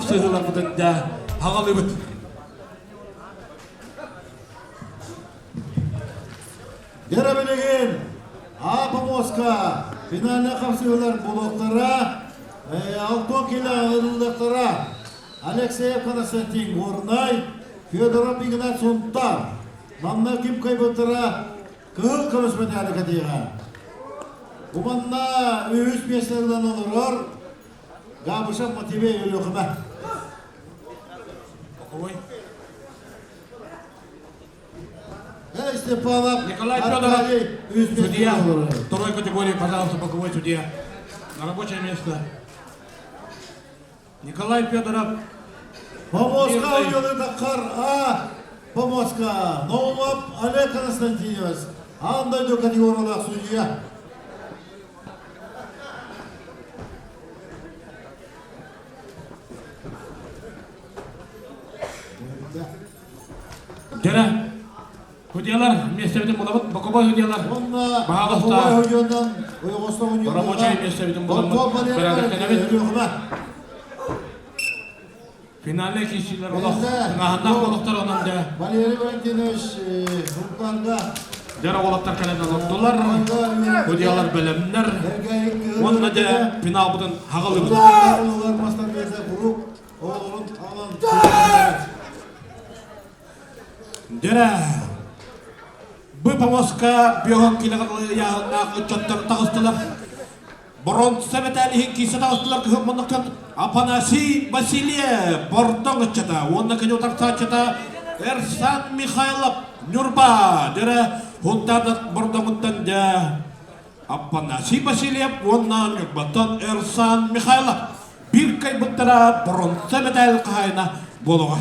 хапсыһыыларбытын дьэ аҕалыыбыт. Дьэ билигин А помоска финальнай хапсыһыылар буолуохтара, Алтон килэ ылыллыахтара. Алексеев Константин Горнай, Федоров Игнат Сунтар. Манна ким кыайбыттара кыһыл көмүс мэтээли кэтиэҕэ. Бу манна үһүс миэстэ ылан олорор Габышев Матвей Өлүөхүмэ. Боковой. Эй, Степанов, Николай Федоров, судья, второй категории, пожалуйста, боковой судья. На рабочее место. Николай Федоров. Помоска уйулы А. Помоска. Наумов Олег Константинович. Аан дойду категориялаах судья. Дьэрэ, судьялар миэстэбитин булабыт, боковой судьялар. Уонна Баһаалыста. боковой судьянан ойоҕостон Рабочай миэстэбитин буламмыт бэрээдэктэнэбит. Финальнай киирсиилэр олох тыҥааһыннаах буолуохтар онон дьэ. Валерий Валентинович Султанга Дьэ уолаттар кэлэн олордулар, судьялар бэлэмнэр. Уонна дьэ финалбытын хаҕылыбыт. Дьэрэ, бу помоска биоһон килэҕэ ыйааһыннаах ыччаттар таҕыстылар. Боронса мэтээл иһин киирсэ таҕыстылар кыһын муннуктан Афанасий Васильев Бордоҥ ыччата уонна кини утарсааччыта Эрсан Михайлов Ньурба дьэрэ Һунтаардар Бордоҥуттан дьэ Афанасий Васильев уонна Ньурбаттан Эрсан Михайлов биир кыайбыттара боронса мэтээл хаһаайына буолуоҕа.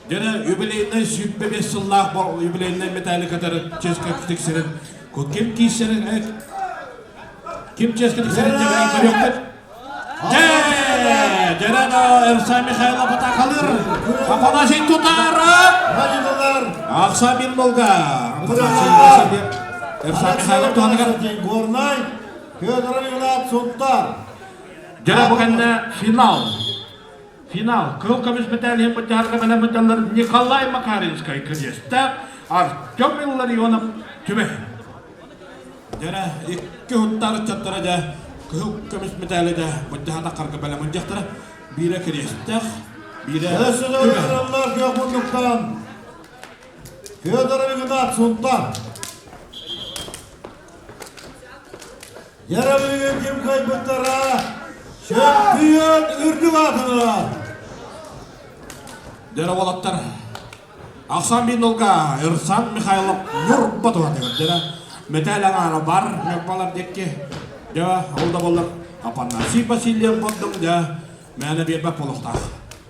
Дьэрэ юбилейнай 25 сыллаах юбилейнай мэтээли кытары чиэскэ тиксэрин ким киирсэрин ким чиэскэ тиксэрин дьэбэрин көрүөхпүт. Дьэ, дьэрэ да Эрсан Михайлов атакалыр. Афанасий Тутаров. Ахса Миннолга. Афанасий Васильев. Эрсан Михайлов туһаныгар. Горнай Федоров Игнат Сунтар. Дьэ, бу кэннэ финал. Финал. Кыһыл көмүс мэтээл иһин быдьаарга бэлэм ыдьаллар Николай Макаринскай кириэстээх Артем Илларионов түмэ. Дьэрэ, икки хуттаар ыччаттара дьэ кыһыл көмүс мэтээли дьэ быдьаһатаххарга бэлэм ыдьахтара. Биирэ кириэстээх, биирэ түмэ. Күөх муннуктан Федоров Игнат Сунтар. Яра билигин ким кыайбыттара чөмпүйүөн үрдүк аатыналар. Дьэ уолаттар, Ахсан Минулга, Ирсан Михайлов Ньурба туһатыгар дьэ мэтээл аҥаара бар Ньурбалар диэки дьэ ол да буоллар Апанасий Васильев курдук дьэ мээнэ биэрбэт буолуохтаах.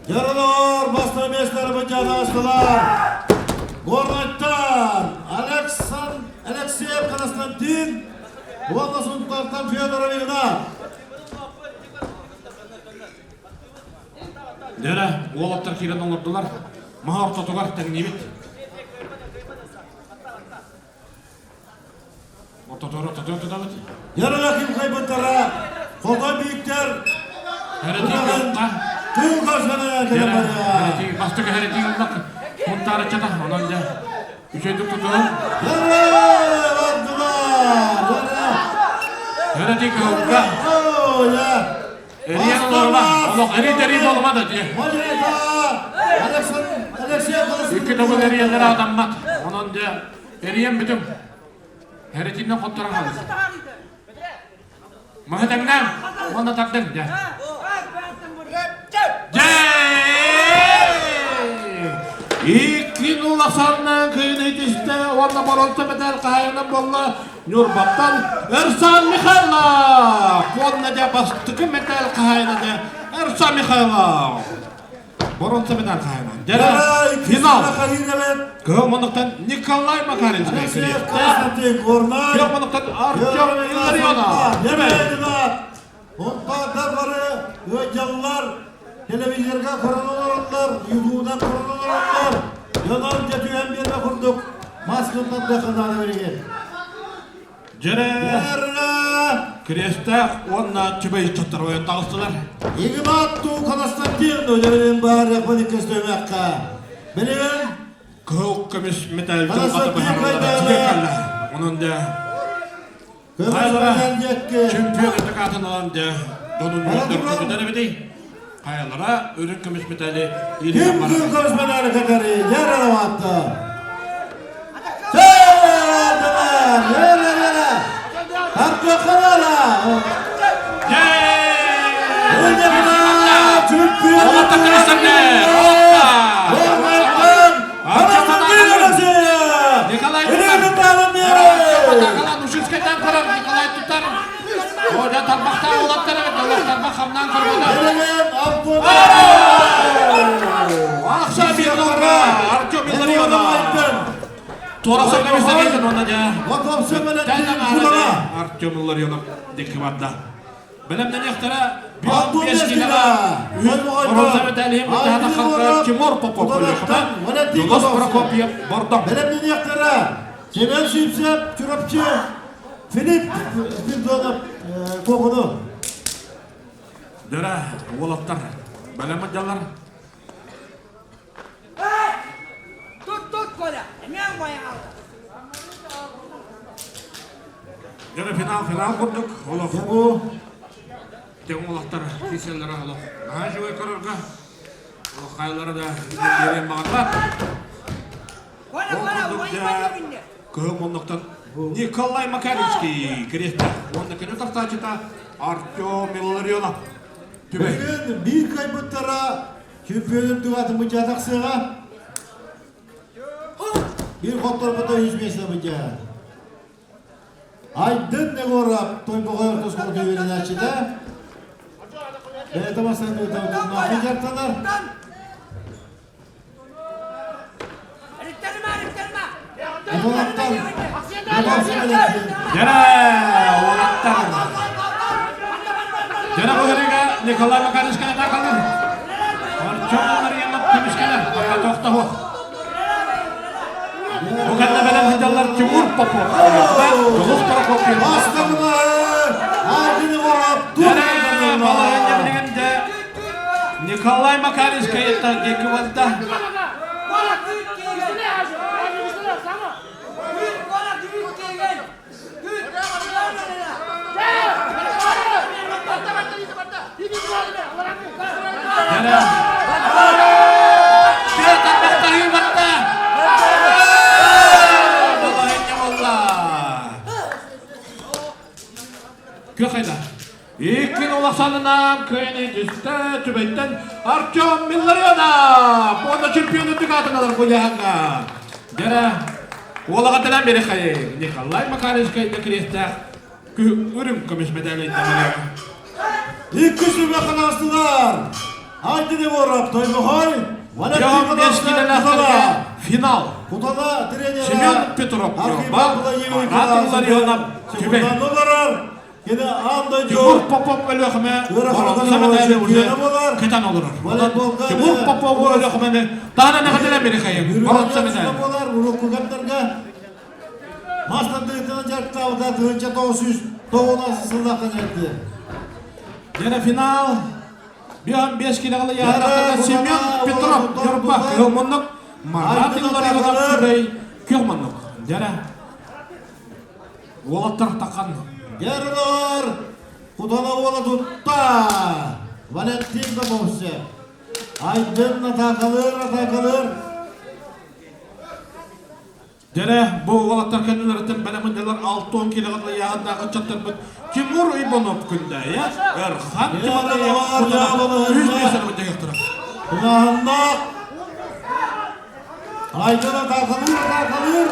Дьаралар бастакы миэстэлэр быдьаалаастылар. Горнайтан Александр Алексеев Константин уонна Сунтартан Федоров Игнат. Дьэрэ, уолаттар киирэн олордулар. Маһа ортотугар тэҥниибит. Ортотугар ортотугар тутабыт. Дьарала ким кайбыттара, Хотой Бииктэр Тыл кашана кэлэн барыа. Бастакы хәрэтии ыллак. Хунтаарыччата, онон дьэ үчүгэйдик тутуһун. Хәрэтии кыһылга. Эрийэн олорума. Олох эрий-тэрий буолума да дии. Икки төгүл эрийэллэрэ атаммат. Онон дьэ эрийэн бүтүҥ. Хәрэтииннэн хотторон хаалыс. Маһы тэҥнээн уонна тардыҥ дьэ. Дьэ! Икки улаханнаан кыйын түстэ уонна боронто мэтээл хаһайынан буолла Ньурбаттан Эрсан Михайлов уонна дьэ бастакы мэтээл хаһайына дьэ Эрсан Михайлов Боронто мэтээл хаһайына. Дьэ финал. Кыһыл муннуктан Николай Макаринскай кириэхтээх. Кыһыл муннуктан Артем Илларионов. Онтоотор бары ыалдьаллар, телевизорга көрөн олороллор, ютубунан көрөн олороллор. Дьонор дьэ түһэн биэрбэ курдук маскыннан да ханаана билигин. Дьэрэ! Кириэстээх уонна Түбэй ыччаттар ойон таҕыстылар. Игнат Константин үлэлэрин баарыахпын көстүмэххэ. Билигин Кыһыл көмүс металл дьылҕата быһаарыллара тиийэн кэллэ. Онон дьэ Хайалара чемпион атакаатын ылан дьэ дьонун үөрдэр эбитий? Хайалара үрүҥ көмүс металли Ким кыл көмүс медали кэтери яралаватты. Николай Ушинскайтан көрөр Николай Тутар. Ода тарбахта улаттар тарбах хамнан көрбөтө. Ахса Берлора, Артем Илларионов. Артем Илларионов дикки барда. Бэлэмнэниэхтэрэ 5 килоҕа бронза мэтээлиһин бырдаһата халка Тимур Попов Дулус Прокопьев Бордоҥ. Бэлэмнэниэхтэрэ Семен Сивцев Чурапчы Филипп Спиридонов Куокуну. Дөрө уолаттар бэлэм дьаллар. Тут, тут, Коля, эмиэ умайаҕалла. Дьэ, финал, финал курдук. Олох. Тэҥ олохтор киселлere олох. Наһаа үчүгэй көрөргө. Олох хайалара да биэриэн баҕарбат. Коля, Ол Коля, курдук умайбат дьэ инне. кыһыл муннуктан Николай Макаринский кириэстээх уонна кини тахсааччыта Артем Илларионов. Түбэй. Бүгүн биир кыайбыттара Чемпионун тугатын быдьаа тахсыаҕа. Биир хотторбута үс миэстэ быдьаа. Айдын Егоров Тойбохой орто оскуолатын үөрэнээччитэ. Бэйэтэ бастан тутаахы дьарыктанар. Уолаттар, Дьэрэ, уолаттар. Дьэрэ быһырыга Николай Макарович атаакалар. Артем Марьянов көмүскэлэр. Пока тохтоһуох. Бу кэннэ бэлэм сылдьаллар Тимур Попов. Дьулус Прокопьев. Дьэрэ, балаһыанньа билигин дьэ Николай Макарович кайыттан диэки барда. Көхайда. Иккин улаханынан кыайны түстэ түбэттэн Артем Милларионов уонна чемпион үрдүк аатын ылар куйааһыҥҥа. Дьэрэ, уолаҕа бери хайы Николай Макаровичка кириэстээх үрүҥ көмүс мэдээлин Икки сүбэ ханаастылар. Айдын Егоров, Тойбохой, Валентин Финал. Кутала тренера Семен Петров, Архипов Владимир Марат Илларионов, Түбэй. Кини аан дойду Тимур Попов Өлүөхүмэ боронса медали уже кытан олорор. Тимур Попов Өлүөхүмэни таана нэхэтэлэн бери хайым. Боронса медали. Болар урукку кэмнэргэ мас тардыытынан дьарыктаабыта 1996 сыллаахтан дьарыктыыр. Дьэ финал 5 килоҕа яһарахтан Семен Петров Ньурба кыһыл муннук Марат Илларионов Түбэй күөх муннук. Дьэ Уолаттар тахан. Гернор Кутана уола тутта. Валентин Поповцев. Айдын атаакалыыр, атаакалыыр. Дьэрэ, бу уолаттар кэннилэриттэн бэлэминнэлэр 60 килоҕа ыйааһыннаах ыччаттарбыт Тимур Иванов күндэйэ, Эрхан Тимофеев Кутана үс миэстэни быдьайыахтара. Тыҥааһыннаах Айдын атаакалыыр, атаакалыыр.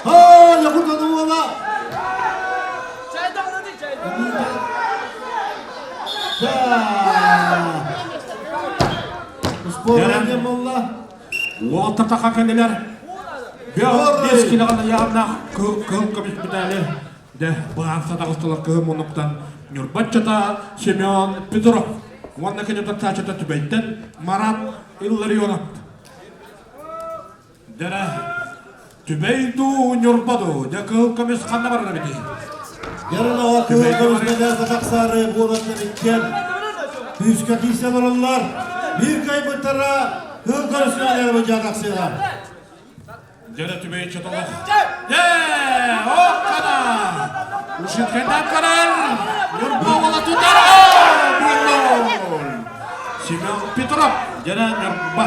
Ха, Якутаны уола. Спорт буолла. Уолаттар таха кэллилэр. 5 килоҕа ыйааһыннаах кыһыл көмүс медали дэ быһаарса таҕыстылар кыһыл муннуктан Ньурбаччата Семен Петров уонна кини тахсааччыта Түбэйтэн Марат Илларионов. Дэрэ, Түбэй дуу, Ньурба дуу, дьэ кыһыл көмүс ханна барар эбитий? Ярылаҕа кыһыл көмүс мэдээлгэ тахсаары буолан иккиэн күүскэ киирсэн олороллор. Биир кыайбыттара кыһыл көмүс мэдээлэ быдьаа тахсыаҕа. Дьэрэ түбэй чотолох. Ээ, оккана! Ушиткайдан карар! Ньурба уола тутар! Биллол! Семен Петров, дьэрэ Ньурба.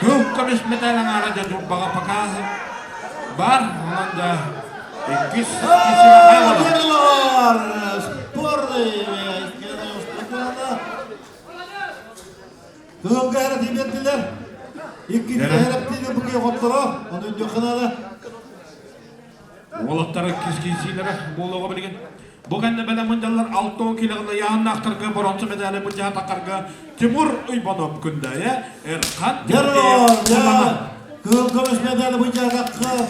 Кыһыл көмүс мэтээл аҥаара дьэ Ньурбаҕа пока бар, онон да иккис Ярылар! Спорный! Кыһылга эрэ тиийбэттилэр. Иккитэ эрэптиини бу хотторо, ону өйдүөххэ наада. Уолаттар кискиисиилэрэ буолуоҕа билигин. Бу кэннэ бэлэм мындьаллар 60 килоҕына яһыннаахтарга боронсу медали мындьаатахтарга Тимур Уйбанов күндэйэ Эрхан Тимофеев Кыһыл көмүс медали мындьаатахха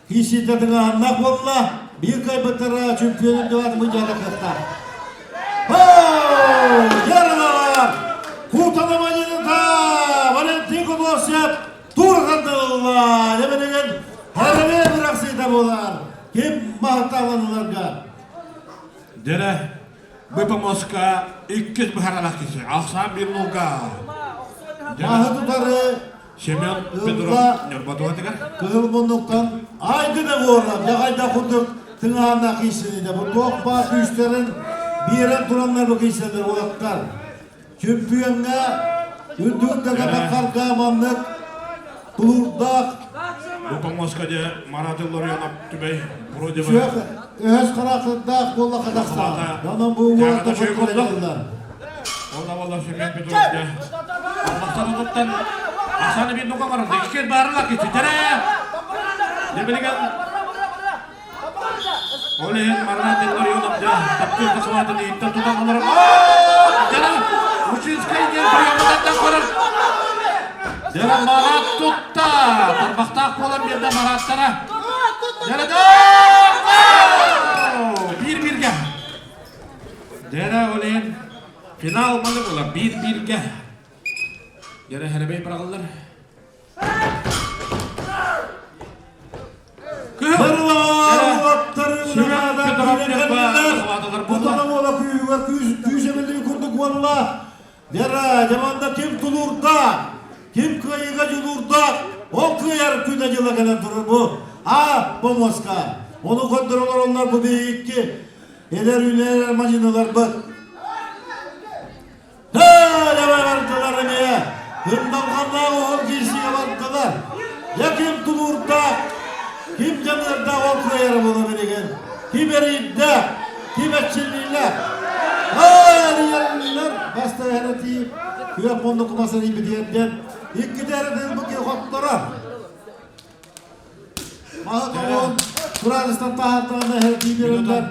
киисиитэ тыҥааһыннаах буолла. Биир кыайбыттара чемпионун дебат мындьаатахтар. Яралар! Кутанаманьыта Валентин Кудосев туурхандылла! Дебенеген Харабе бырахсыыта буолар. Ким маһталаныларга? Дэрэ, Быпомоска иккис быһаралах киһи, ахсаан бир луга. Маһы тутары Семен Петров Ньурбатуатыгар. Кыһыл муннуктан айгына буолар, дьаҕайда курдук тыҥаанна киисиниде. Бу туох баар күүстэрин биэрэн тураннар бу киисэлэр уолаттар. Чөмпүйөҥҥэ үрдүк да маннык тулуурдаах Бу помоска де Марат Илларионов түбэй вроде бы өһөс харахтардаах буолла Казахстан. Онон бу уолаттар Ол авалла Семен Петров де Махтанытыттан Асаны bir nuka var. Деккер барылак ититере. Не билеген Ол иһин Марат Илларионов дьэ таптыыр тахсыбатын иһиттэн тутан олорор. Дьэ, Учинскай диэн приемытаттан көрөр. Дьэ, Марат тутта. Тарбахтаах буолан биэрдэ Мараттара. Дьэ, биир-бииргэ. Дьэ, ол иһин финал маны буолар биир-бииргэ. Дьэ, хэрабэй быраҕыллар. Кутана күүһүгэр күүс эбиллии курдук буолла. Вера, дьаманда ким тулуурдаах, ким кыайыыга дьулуурдаах, ол кыайар күнэ дьыла кэлэн турар бу. А, помоска. Ону көрдөрөн олороннор бу биһикки эдэр үлэлэр мадьыныларбыт. Дьэ бардылар эмиэ, ындалҕаннаах оһол киирсиигэ бардылар. Дьэ ким тулуурдаах, ким дьаныардаах ол кыайара буола билигин. Ким эрийдээх, ким эрчиллиилээх. Эрийэллэр бастаһара тиийip, күөх муннук мас эрийбитигэрдэн, иккитэ эрэ тыылбыт киһи хотторор. Маһы тоҕуон турааныстан таһаартаҕына эһэ тиийбэрэллэр.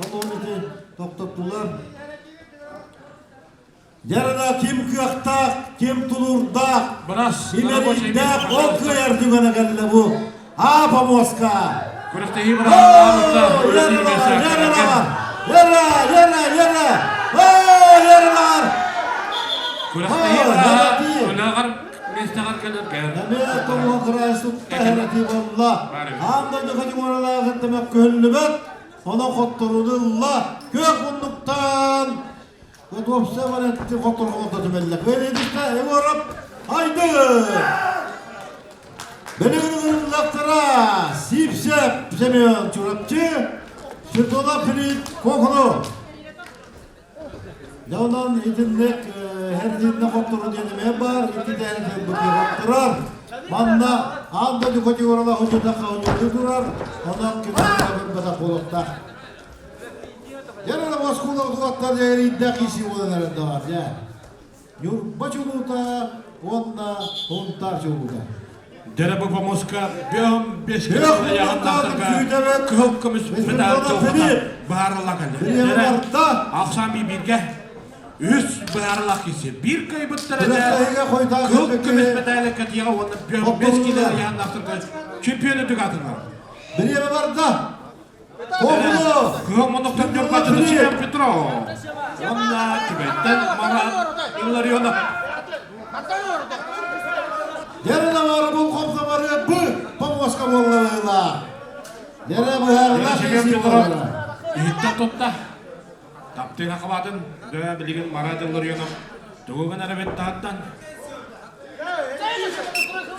Онон ити тохтоттулар. Ярына ким кыахтаах, ким тулуурдаах, ким эрийдээх, ол кыайар түгэнэ кэллэ бу. Аа, помоска! Күрэхтэһии Яралар! Яра, яра, яра! Оо, яралар! Күрэхтэһии үлэҕэр миэстэҕэр кэлэр Эмиэ тоҕуһа кыраай сутта хэрати болла. Аан дойду категориялааҕын тэмэк көһүллүбэт. Онон хотторууну ылла. Күөх муннуктан Уопсай баранты хотторго түмэллэ. Кыайдыста Егоров Айды! Бэлигин Сипсеп Семен Чурапчы, Светлана Филипп Кохону. Дьэ онон итинник һэрдииннэ хоттору диэн эмиэ баар, икки тэһэрдиин бу хотторор. Манна аан дойду категориялаах учуутахха учууту турар, онон кинилэр көрбөтөх буолуохтаах. Дьэ, оскуола утугаттар дьэ киси буолан эрэр да дьэ. Ньурба чулуута уонна Сунтаар чулуута. Дьэ бу помоска бөм бес кыһыл көмүс медаль баарылла кэллэ. Ахсам бииргэ үс баарылах киси биир кыайбыттара кыһыл көмүс медали катига уонна бөм бес килер яһаннахтарга чемпионы түгатынар. Бириэмэ барда. Оҕолор! Кыһыл муннуктан Ньурбатын Семен Петров. Уонна Түбэттэн Марат Илларионов. Дьэрэлэ бары бұл хомсомары бы помоска буолларыла. Дьэрэ быһаарылаах Семен киһи Петров буолара. иһиттэн тутта. Таптыына хабаатын дьэ билигин Марат Илларионов тугу гынар эбит таһыттан.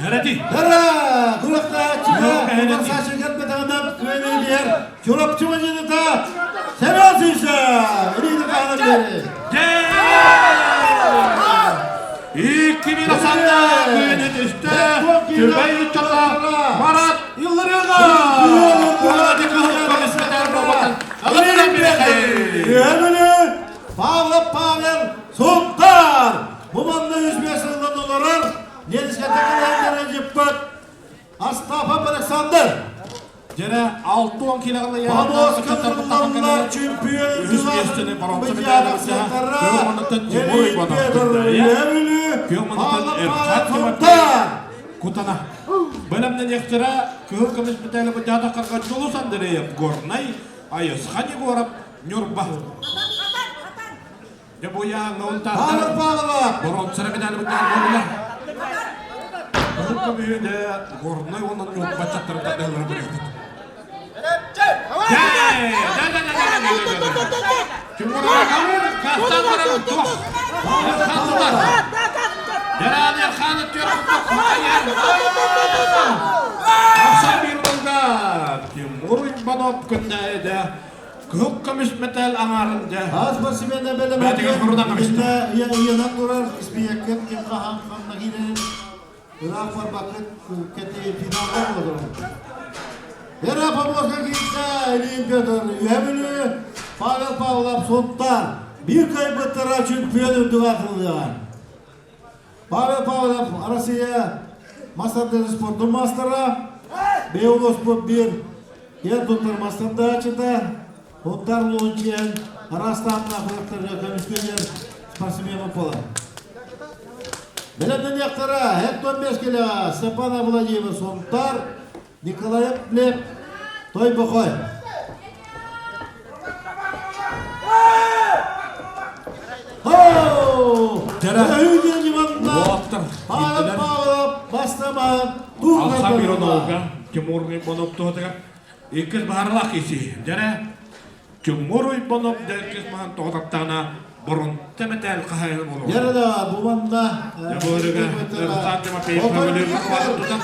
Эрэти. Дьэрэ күрэхтэһээччигэ утарсааччы кэлбэтэҕинэн күөнэйдиһэр Чурапчы мадьыныта Семен Сивцев илиитин таһынан биэри. 2000 асанда күөнэ түстэ. Түбэй ыччата Марат Илларионов! Үөмүлү Павлов Павел Сунтаар! Бу манна үс биэс сылынан олорор Нерискэтэ дьыппыт Астапов Александр. Дьэрэ 60 килоҕа Помоскаллар чемпион Үһүс миэстэни боронса Тимур Иванов Күөманаттан Эрхат Тимофеев Кутана. Бэлэмнэниэхтэрэ кыһыл көмүс мэтээли быдьаатаххарга Дьулус Андреев Горнай, Айысхан Егоров Ньурба. Дьэ бу яаҥҥа Павел Павлов боронсара медали быдьаан буолла. Кыһыл көмүһү дэ Горнай уонна Ньурба чаттарын тардыһаллара көрүөхпүт. Тимур Кастан баран туох? Эрхан тутар. Деран Эрханы Ахсан bir ылга Тимур Иванов күннээде кыһыл көмүс мэтээл аҥаарын дьэ. Аас спортсмены Бээтигэр хорудан көмүстэ. Ыйанан турар испиэккин ким хаһан ханна киирэрин ыраах барбаккыт кэти финалга буолар. Вера Павловка киирдэ Ильин Петр Үһэ Павел Павлов Сунтаар биир кыайбыттара чемпион үрдүк атыллыаҕа. Павел Павлов Россия мастер спордун маастара, Беулуспут биир киэн туттар мастардааччыта, Сунтаар улууһун чиэн араас таһымнаах күрэхтэргэ көмүскүллэр спортсмен буолар. Бэлэмнэниэхтэрэ Хектон Бескеля, Степана Владимир Сунтаар, Николаев Глеб Тойбохой. Павел Павлов бастаман Алса Мироновга Тимур Уйбанов туһатыгар иккис баһарлаах киси. Дьэрэ Тимур Уйбанов дэркис маһан тоҕотаттаҕына бұрын мэтээл хаһайын болуо. Дьэрэ да бу манна Руслан Тимофеев тутан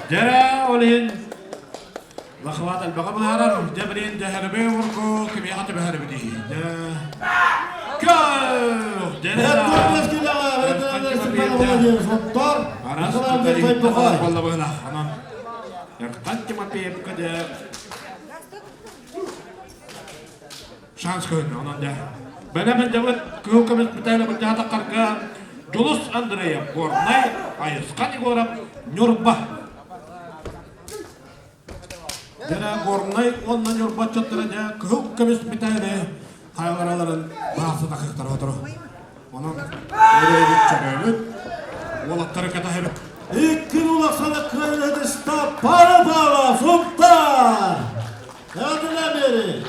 Дьэрэ ол иһин Лахват элбэҕи быһаарар, дьэ билин дьэһэрбэ урку кимиэхэ түбэһэрбитий? Дьэ Көх! Дьэрэ Арас болла Онон Эрхан Тимофеевка дьэ шанс көһүннэ. Онон дьэ бэлэмин дьабыт кыһыл көмүс мэтээлэ бырдьаатаххарга Дьулус Андреев Горнай, Айысхан Егоров Ньурба. Дьэ Горнай уонна Ньурба отчуттара дьэ кыһыл көмүс мэтээли хайалараларын бааса тахыахтара отуру. Онон өрөөбүт чөрөөбүт уолаттары кэтэһэбит. Икки улахсана кыайыһытыста пара-пара Сунтаар! Эҕэрдэлээн биэри!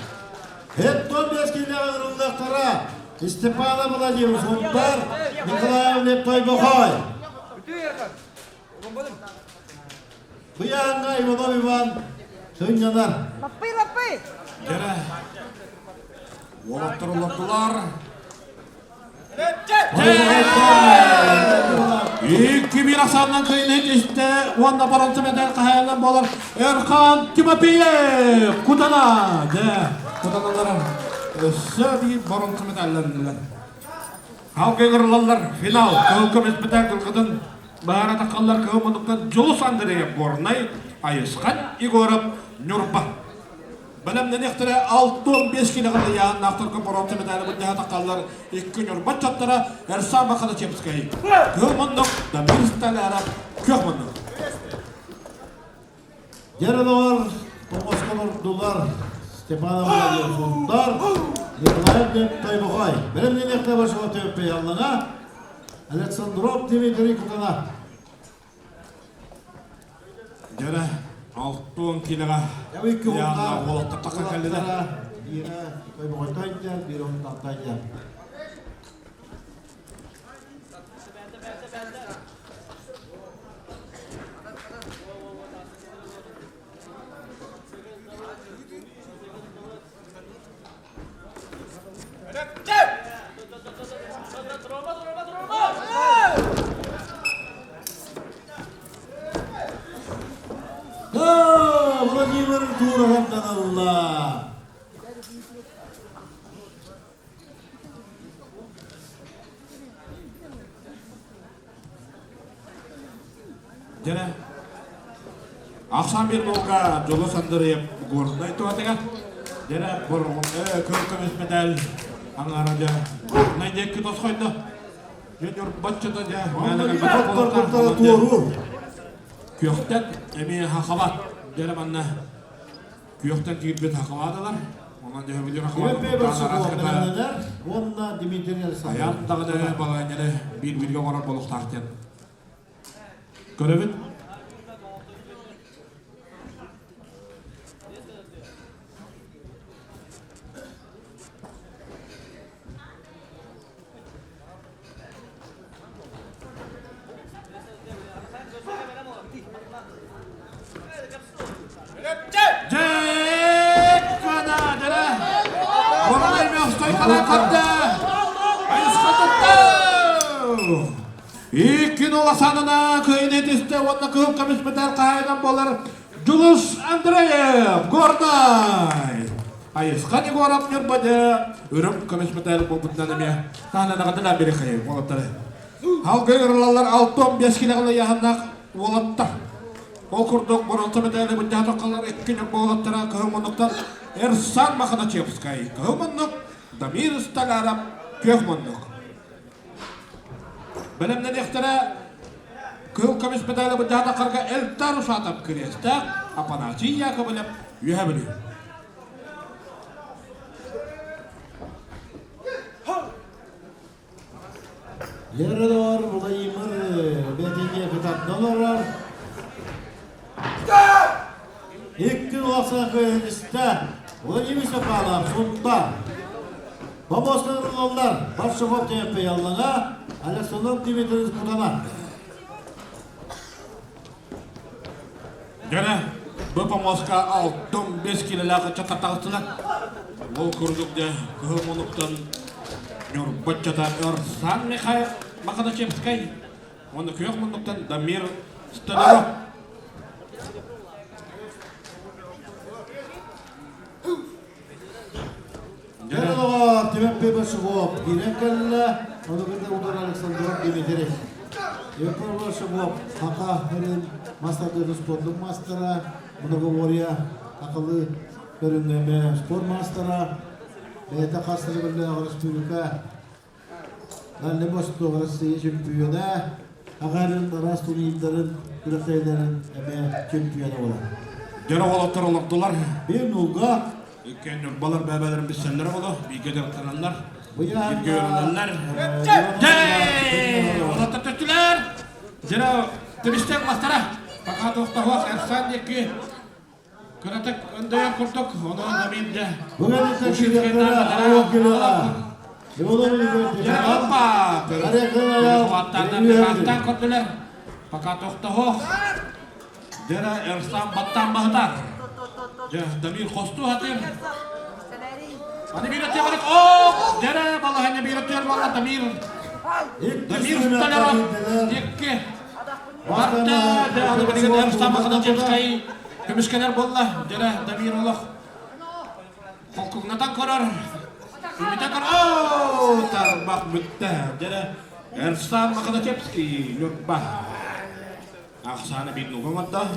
Хеттон бэскиилээх ыҥырыллыахтара Степана Владимир Сунтаар, Николаев Лев Тойбохой. Быйааҥҥа Иванов Иван сынньанар. Лаппый, лаппый! Дьэрэ, уолаттар олордулар. Икки биир ахсаанынан кыайыыны истэ уонна боронсу медаль хаһаайынан буолар Эрхан Тимофеев Кутана. Дьэ, Кутаналар өссө биир боронсу медалланнылар. Халкыгырлаллар финал кыһыл көмүс медаль кылгытын баара таххаллар кыһыл муннуктан Дьулус Андреев Горнай, Айысхан Егоров Ньурба. Бэлэмнэниэхтэрэ 65 килэҕэ ыйааһыннаахтарга боруонса медали былдьаһа таххаллар икки Ньурба ыччаттара Эрсан Бахалачевскай кыһыл муннук, Дамир Столяров күөх муннук. Дьэрэлор, Томосколордулар, Степанов Владимир Николаев диэн Тойбохой. Бэлэмнэниэхтэ башыла төппей аллаҥа Александров Дмитрий Кутана. Дьэрэ, 60 килоҕа ыйааһыннаах уолаттар тахсан кэллилэр. Биирэ Тойбохойтон дьэр, биирэ Онтантан дьэр. Владимир Туровтан ылла. Дьэ, ахсаан биир буолга Дьолус Андреев Горнай туһатыгар дьэ кыл көмүс мэтээл аҥаара дьэ Горнай диэки тосхойдо. Дьэ ньурбаччыта дьэ Хотторбуттара туоруур. Күөхтэн эмиэ хахабат дьэ манна күөхтэн киирбит хахабаатылар. Онон дьэ билир хахабат. Уонна Дмитрий Александрович. Айан даҕаны балаанньаны биир-бииргэ оҥорор буолуохтаах диэн Көрөбүт. Икки уласанына кыайыны түстэ уонна кыһыл көмүс мэтээл хаһаайынан буолар Дьулус Андреев, Горнай! Айысхан Егоров Ньурбадьа үрүҥ көмүс мэтээл буолбутунан эмиэ таһынан бири хайы уолаттары. Алгы ырылаллар 65 килэҕин ыйааһыннаах уолаттар. Ол курдук боруонса мэтээли былдьаатаххалар икки Ньурба уолаттара кыһыл муннуктан Эрсан Маханачевскай кыһыл муннук, Дамир Столяров күөх муннук. Бэлэмнэниэхтэрэ кыһыл көмүс медали былдьаатаххарга Эльдар Ушатов кириэстээх, Апанасий Яковлев Үөһэ Бүлүү. Ердор Владимир бэтине кытардан олорор. Икки улахан кыайыныстар Владимир Степанов Сунтар. Бобостан ылаллар Баршаков Теппеяллага Александр Дмитриевич Кутана. Дьэ, бу помоска 65 килэлээх ыччаттар таҕыстылар. Ол курдук дьэ, кыһыл мунуктан Ньурбаччата Эрсан Михаил Маханачевскай уонна күөх муннуктан Дамир Столяров. Дьэ, Тимофей Большаков киирэн кэллэ. Ону кытта утары Александров Дмитрий. Тимофей Большаков саха сирин мастардыыр спордун мастера, многоборье сахалыы көрүҥҥэ спорт мастера, бэйэтэ хас сылы республика Дальний Восток Россия чемпиона, аҕарын араас турнирдарын күрэхтэһиилэрин эмиэ чемпиона буолар. Дьоро уолаттар олордулар. Биир нуулга Иккиэн ньурбалар бэбэлэрин билсэллэр оҕолор, бииргэ дьарыктаналлар, бииргэ үөрэнэллэр. Дьэ! Уолаттар төттүлэр! Дьэ, тибистэн мастара! Пока туохтаһуох Эрсан диэки кыратык өндөйөр курдук, онон Дамир дьэ. Опа! Аттан көрдүлэр. Пока тохтоһуох. Дьэ, Эрсан баттаан баһытар. Дьэ, Дамир хостуу хатыр. Аны биир өттүгэр барык. О! Дьэ, балаһанньа биир өттүгэр буолла Дамир. Дамир Столяров. Икки. Барда, дьэ, аны билигин Эрсан Маханачевскай көмүскэнэр буолла. Дьэ, Дамир олох холкугнатан көрөр. Үмүтэ көр. О! Тарбах бүттэ. Дьэ, Эрсан Маханачевский Ньурба. Ахсаана биир нуга оҥордо.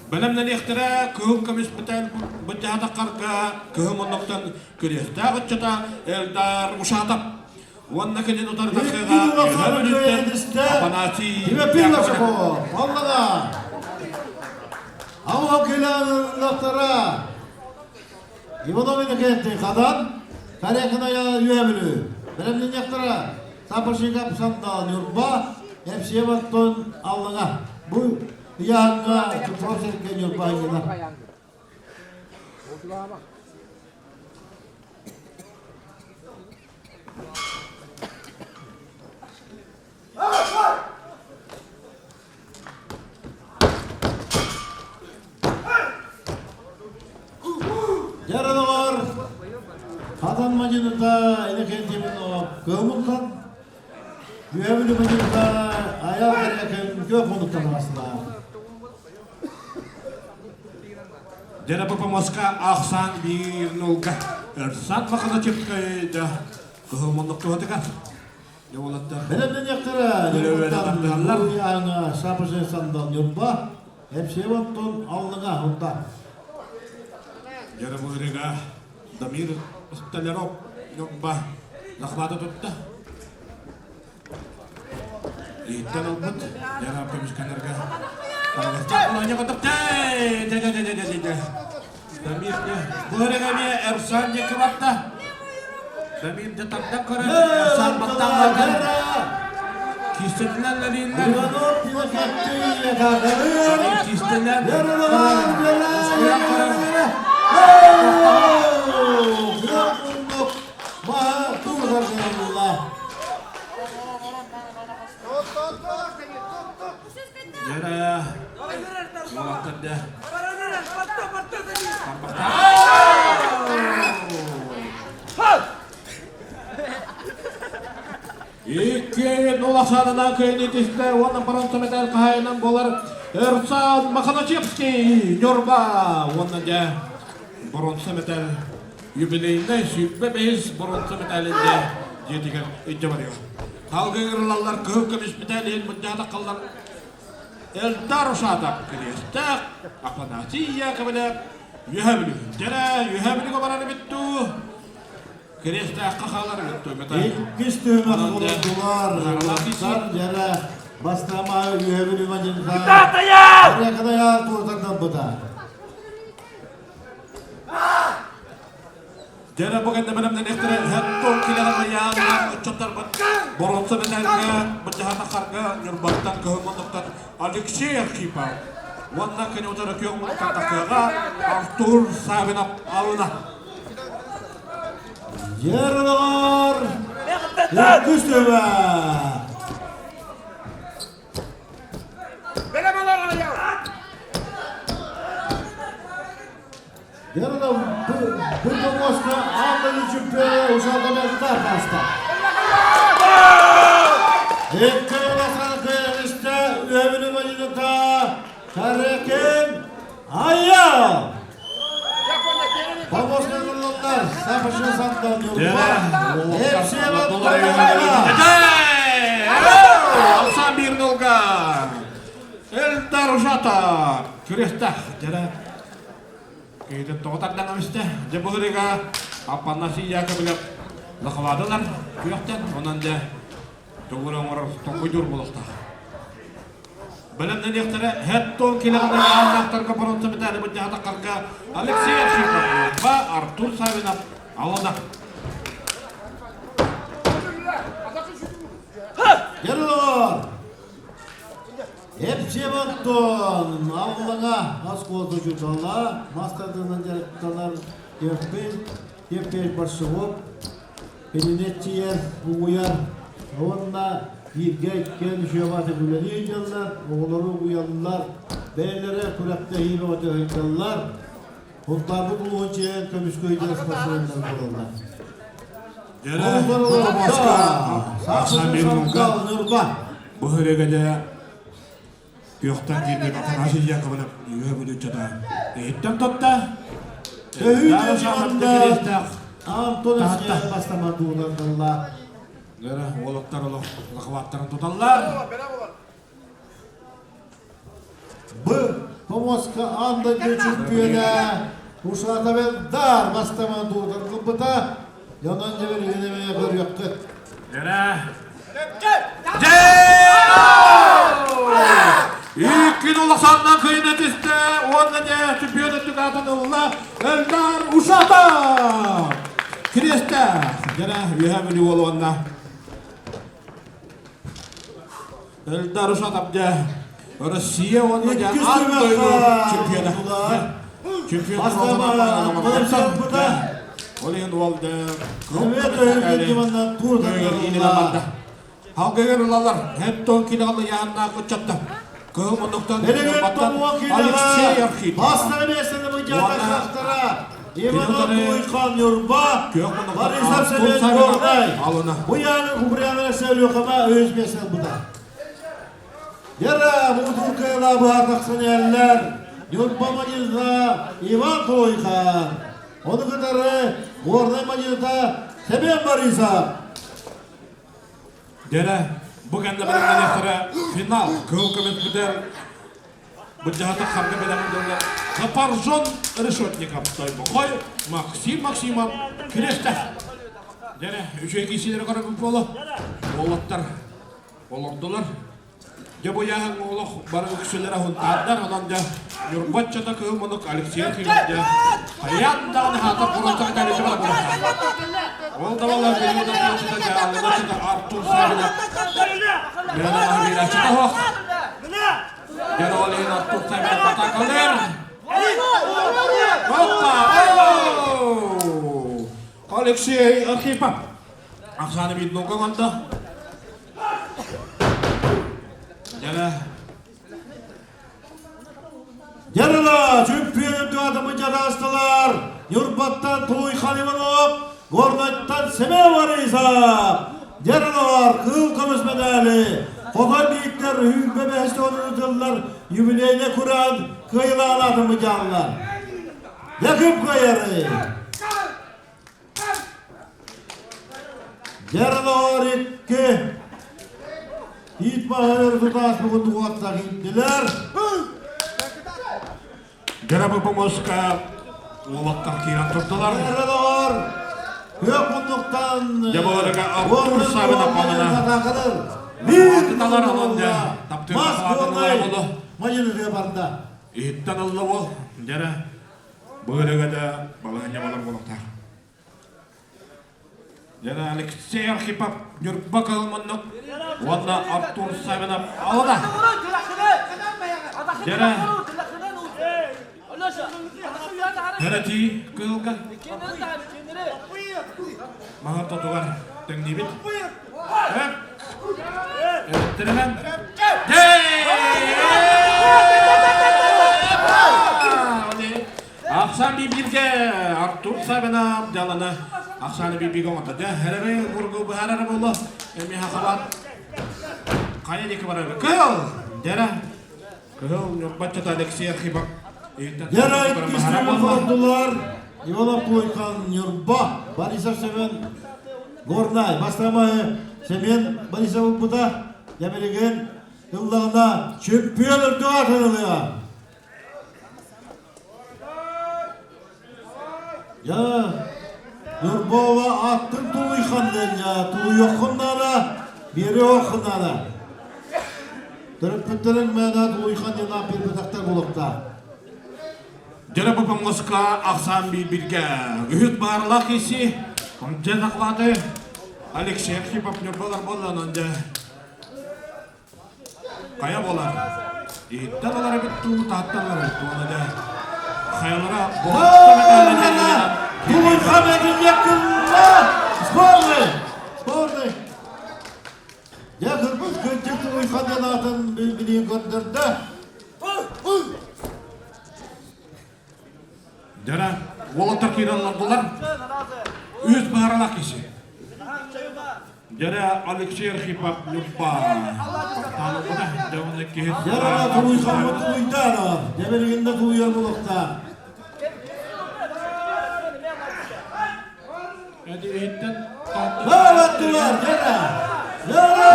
Бэлэмнэниэхтэрэ кыһыл көмүс быдьаатаххарга кыһыл муннуктан күрүөхтээх ыччата Элдар Ушатов уонна кэлин утары тахсыаҕа Үһэ Бүлүүттэн Афанасий Яковлев. Аллана! Алла килаллахтара! Иванов Иннокентий Хадан, Карякиная Үөһэ Бүлүү. Бэлэмнэниэхтэрэ Сапожников Сандал Ньурба, Евсеев Антон Аллаҥа. Бу ыйааһыҥҥа Чупров Сергей Ньурба ыйыла. Дьаралар! мадьыныта Иннокентьевна Кыамыттан, Үөбүлү мадьыныта Аял Кэрякин көх мунуктан аҕыстылар. Дьэ Москва ахсаан биир нолга Эрсан Маханачевскай да кыһыл муннук туһатыгар. Дьэ уолаттар. Бэлэмнэниэхтэрэ Ааҥа Сапожай Сандал Ньурба, Эпсиэв Антон Аллыҥа Хунта. Дьэ бу Дамир Столяров Ньурба захвата тутта. Иһиттэн ылбыт Дьара көмүскэнэргэ Дамир бу эрэ Эрсан диэки барда. Дамир дэ тардан көрөр. Эрсан баттан бардар. Кистэтинэн лэлииллэр. Кистэнэн. Дьэрэ, уолаттар дэ. Икки улаханынан кыайыы уонна бронза медаль хаһаайынан буолар Эрсан Маханачевский Ньурба уонна дьэ бронза медаль юбилейнай 25 бронза медалин дьэ дьиэтигэр илдьэ барыа. Салгыы ыҥырылаллар кыһыл көмүс медаль иһин мунньаатаххаллар Элдар Ушатов кириэстээх Афанасий Яковлев Үөһэ Бүлүү. Дьэрэ Үөһэ Бүлүүгэ барар эбит дуу? Кириэстээххэ хаалар эбит дуу? Иккис түһүмэх олордулар. Дьэрэ бастама Үөһэ Бүлүү мадьынта. Кытаатайа! Туотарданбыта. Дьэрэ бу кэннэ бэлэмнэниэхтэрэ Хеттон килэҕин ыччаттарбыт боруонса мэтээлгэ быдьаһатахарга Ньурбаттан Кыһыл Муннуктан Алексей Архипов уонна кини утары күөх муннуктан тахсыаҕа Артур Савинов алына. Дьэрэлэр иккис түһүмэх. Yarın bu Moskva Avrupa чемпионы Ушаков таста. Икки улахан кыайыста үөбүнү мадьыныта Карекин Айя! Помоска кыллаллар Сапашы Сандан Ньурба Hepsi Алсан бир нолга Элдар Ушата күрестах дьара Киһитин тоҕо тардан эбистэ. Дьэ былырыга Аппанасий Яковлев лахалаадылар күөхтэн. Онон дьэ тугу оҥорор толкуйдуур буолуохтаах. Бэлэмнэниэхтэрэ Хеттон килэҕинэ ааннаахтарга боруонса медали былдьаһатаххарга Алексей Архипов, Артур Савинов алына. Герой! Эпсиэботтон Аллаҥа оскуола учуутала, мастардынан дьарыктанар Кеппин, Кеппин Барсугов, кинини тиийэр, угуйар уонна бииргэ иккиэн үчүгэйбаатык үлэлии сылдьаллар, оҕолору угуйаллар, бэйэлэрэ күрэхтэһии бөҕөтө сылдьаллар. Култаабыт улууһун чиэһин көмүскүү сылдьар спортсменнар буолаллар. Ньурба. Бу өрөгөдө күөхтэн киирбит Афанасий Яковлев үөһэ бүлүүччата иһиттэн тутта. Антон бастама дуулардалла. Гера уолаттар олох лахваттарын туталлар. Б. Помоска аан дойду чөмпүйүөнэ Ушатовелдар бастама дууларылбыта. Дьонон дьэбэригин көрүөххүт. Гера Иккин улаханнан кыйына түстэ, уонна дьэ чемпион өттүк аатын ылла Элдар Ушатов! Кириэстээх, дьэрэ үөһэ Бүлүү уолу уонна Элдар Ушатов дьэ Россия уонна дьэ аан дойду чемпиона. Чемпион Ол иһин уол дьэ Халгыгар ылалар, хеттон килоҕа ыйааннаах ыччаттар. Кыһыл муннуктан Алексей Архипов. Иванов Туйхан Ньурба, Борисов Семен Горнай. Бу яны Куприянова Селюхама өз месел бұда. Яра муҥутуур кыайыылаах быһаатахсан иһэллэр Ньурба мадьыта Иван Туйхан, ону кытары Горнай мадьыта Семен Борисов. Дьэрэ, бу кэннэ бэлэмнэниэхтэрэ финал кыһыл көмүс бүтэр Быдьаһата харга бэлэҕин дыллар Запаржон Решетников Тойбохой Максим Максимов Кириэстээх. Дьэрэ, үчүгэй киисилэри көрөбүт буолуо. Уолаттар олордулар. Дьэ бу ыйааһыҥҥа олох бары үксүлэрэ хунтаардар, онон дьэ Ньурбаччата кыһыл мунук Алексей Архипов дьэ хайаан даҕаны хаатар куруонтаҕа кэличи бара буолуохтаах. Ол да буоллар билиҥҥи тахсааччыта дьэ аллаччыта Артур Савинов Лена Махабилаччыта суох. Дьэ ол иһин Артур Савинов атакалыыр. Опа! Алексей Архипов Ахсааны биир оҥордо. Дьарыла чөмпүйүөн үрдүк дьадаастылар Ньурбаттан Туйхан Иванов, Горнайтан Семен Борисов. Дьарылар кыыл көмүс медали, Хотой бииктэр үүрбэ бэһис ыытыллар юбилейный кураан кыайылаалаатын быдьааллар. Якып кыайары! Дьаралар икки Тиит баһыгар тутаас бүгүн тугуаттах ииттилэр. Дьарабы помоска уолаттар киирэн турдулар. Дьаралар күөх муннуктан Дьабыларыга Артур Савинов балына. Биир Талар алан дьэ таптыыр Мас халаатынылар буолай болу. мадьыныга барда. Иһиттэн ылла уол. Дьэрэ Быырыга да балаһыанньа балар буолуохтаах. Дьэ Алексей Архипов Ньурба кылмыннык уонна Артур Савинов алада. Дьэрэ Дьэрэтии кыылга маһын тотугар тэҥниибит. Эттэринэн Ахсан бибирге Артур Савинов дьаланы Ахсаны бибиге оҥото. Дьэ, хэрэри бургу быһаарара буолуо. Эми хахабат хайа диэки барар. Кыһыл! Дьэрэ. Кыһыл Ньурбаччата Алексей Архипов. Дьэрэ иккис холдулар. Иванов Туйхан Ньурба, Борисов Семен Горнай. Бастамай Семен Борисов ылбыта. Дьэ ыллаҕына чөмпүйүөн үрдүк аатын ылыа. Я Нурбова аттын тулуйхан диэн тулуйуоххун наада, биэриэххин наада. Төрөппүттэриҥ мээнэ тулуйхан диэн аат биэрбэтэхтэр буолуохтаах. Дьэ бу Москва ахсаан бииргэ үһүс баарлаах киси дьэ наклады Алексей Архипов Ньурбалар буолланан дьэ Хайа буолар? Иһиттэн ылар эбит дуу, таһыттан ылар эбит дуу, дьэ. Хайалара Тулуйхан этиннэк Сборный! Сборный! Дьэ, кырбыт кырдьык Тулуйхан диэн аатын билигин көрдөрдө. Дьэ, уолаттар киирэн олордулар. Үс бааралаах киһи. Дьэрэ Алексей Архипов Ньурба. Дьэ киһи Дьэрэ тулуйхаммыт тулуйдаан, дьэ билигин да тулуйар буолуохтаах. Баалаттылар, дьэрэ! Дьэрэ!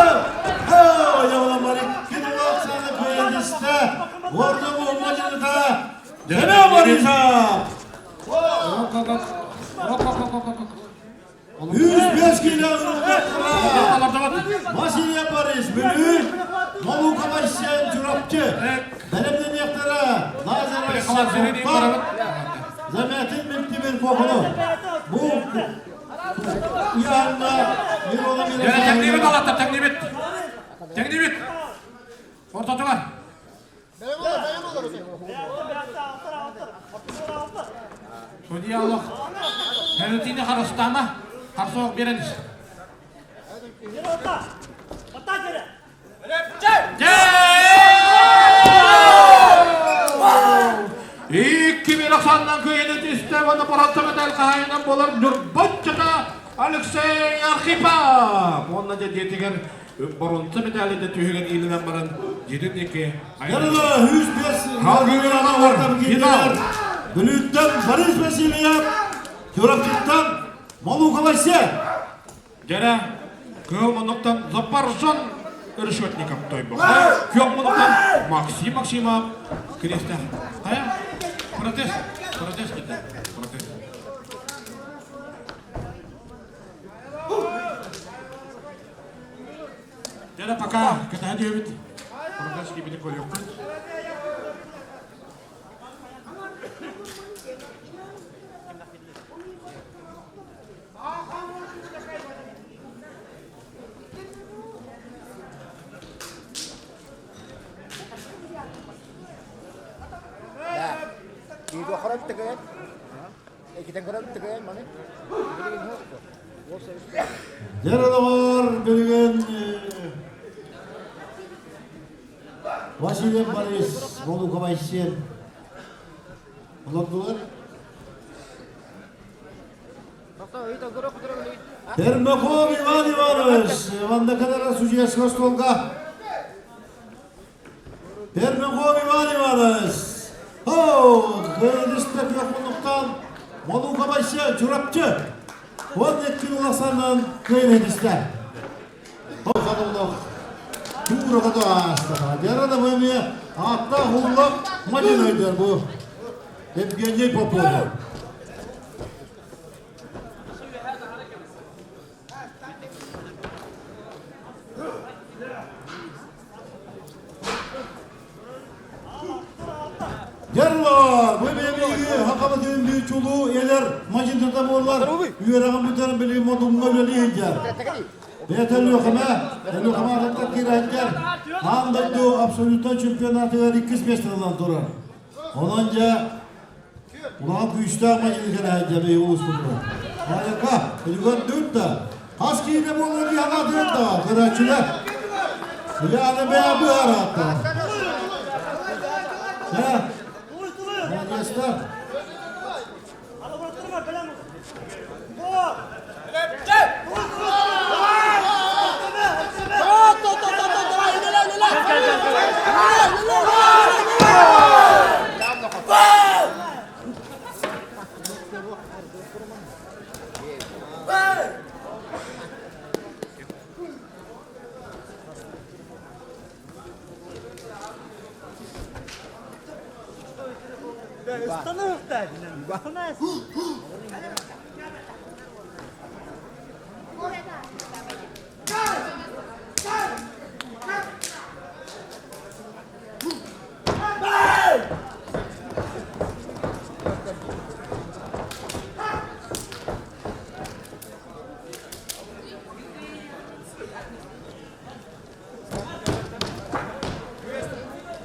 Ойоҕоломмар икки тулаахсаны кыайдыста, уорда буолма дьыныта, Дьэрэ Борисов! 105 килограммга Василий Борис Бүлүү, Молука Васян Чурапчы, бэлэмнэниэхтэрэ Лазарь Замятин Миктимир Кохону. Бу ыйааһыҥҥа Миронов Тэҥнибит алаттар, тэҥнибит. Тэҥнибит. Ортотугар. Судья олох Херутини харыстаама, харсоох биэрэн ис. Икки bir. киилэ ахсаанынан кыайыыны түстэ уонна боруонса мэтээл хаһаайынан буолар Ньурбаччата Алексей Архипов! Уонна дьэ дьиэтигэр боруонса мэтээли да түһүгэр иилинэн баран дьиэтин диэки Ярыла 105 Финал! Бүлүүттэн Борис Васильев, Чурапчыттан Малука Вася. Дьэрэ, кыһыл муннуктан Запоржан Решетников тойбохой, күөх муннуктан Максим Максимов Креста. Хайа? Протест. Протест китэ. Протест. Дьэрэ, пока кэтэһэ түһэбит. Протест кибити көрүөхпүт. Дьэ, билигин Василий Борис Волуковай сиэн олордулар. Пермяков Иван Иванович, Иван судьяского столга. Пермяков Иван Иванович, О, кыайдыста күөх Молука Байся, Чурапчы. Он эткин уласанын кыйнедистер. Туурага ааста. Дьарада бу эмиэ ааттаах уллах мадин өйдөр бу. Евгений Попов. Дьерлор, бу бэйэбиги хакабытын бүү чулуу элер мажинтата буоллар үөрэҕин бүтэрэн билигин модумҥа үлэлии сылдьар. Бэйэтэ Өлүөхүмэ, Өлүөхүмэ атыттар киирээттэр аан дойду абсолютнай чемпионатыгар иккис миэстэни ылан турар. Онон дьэ улахан күүстээх мадьыны кэлэһэйдэ биһи улууспутугар. Аайака, үлүгэр да, хас киинэ буолар диһанаатыгар да, көрөөччүлэр. Ыйааны бэйэ быһарааттар. Дьэ, молодецтар.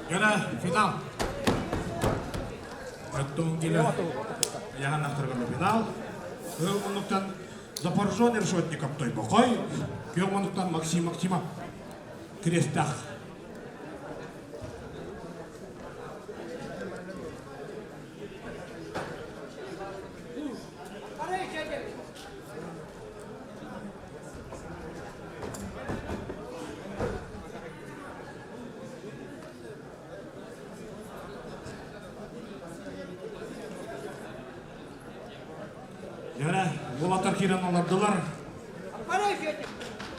Дьэ, финал. Оттон келе яһанахтарга финал. Кыыл муннуктан Запоржон Решетников Тойбохой, күөх муннуктан Максим Максимов Крестах. Дьэ, уолаттар киирэн олордулар.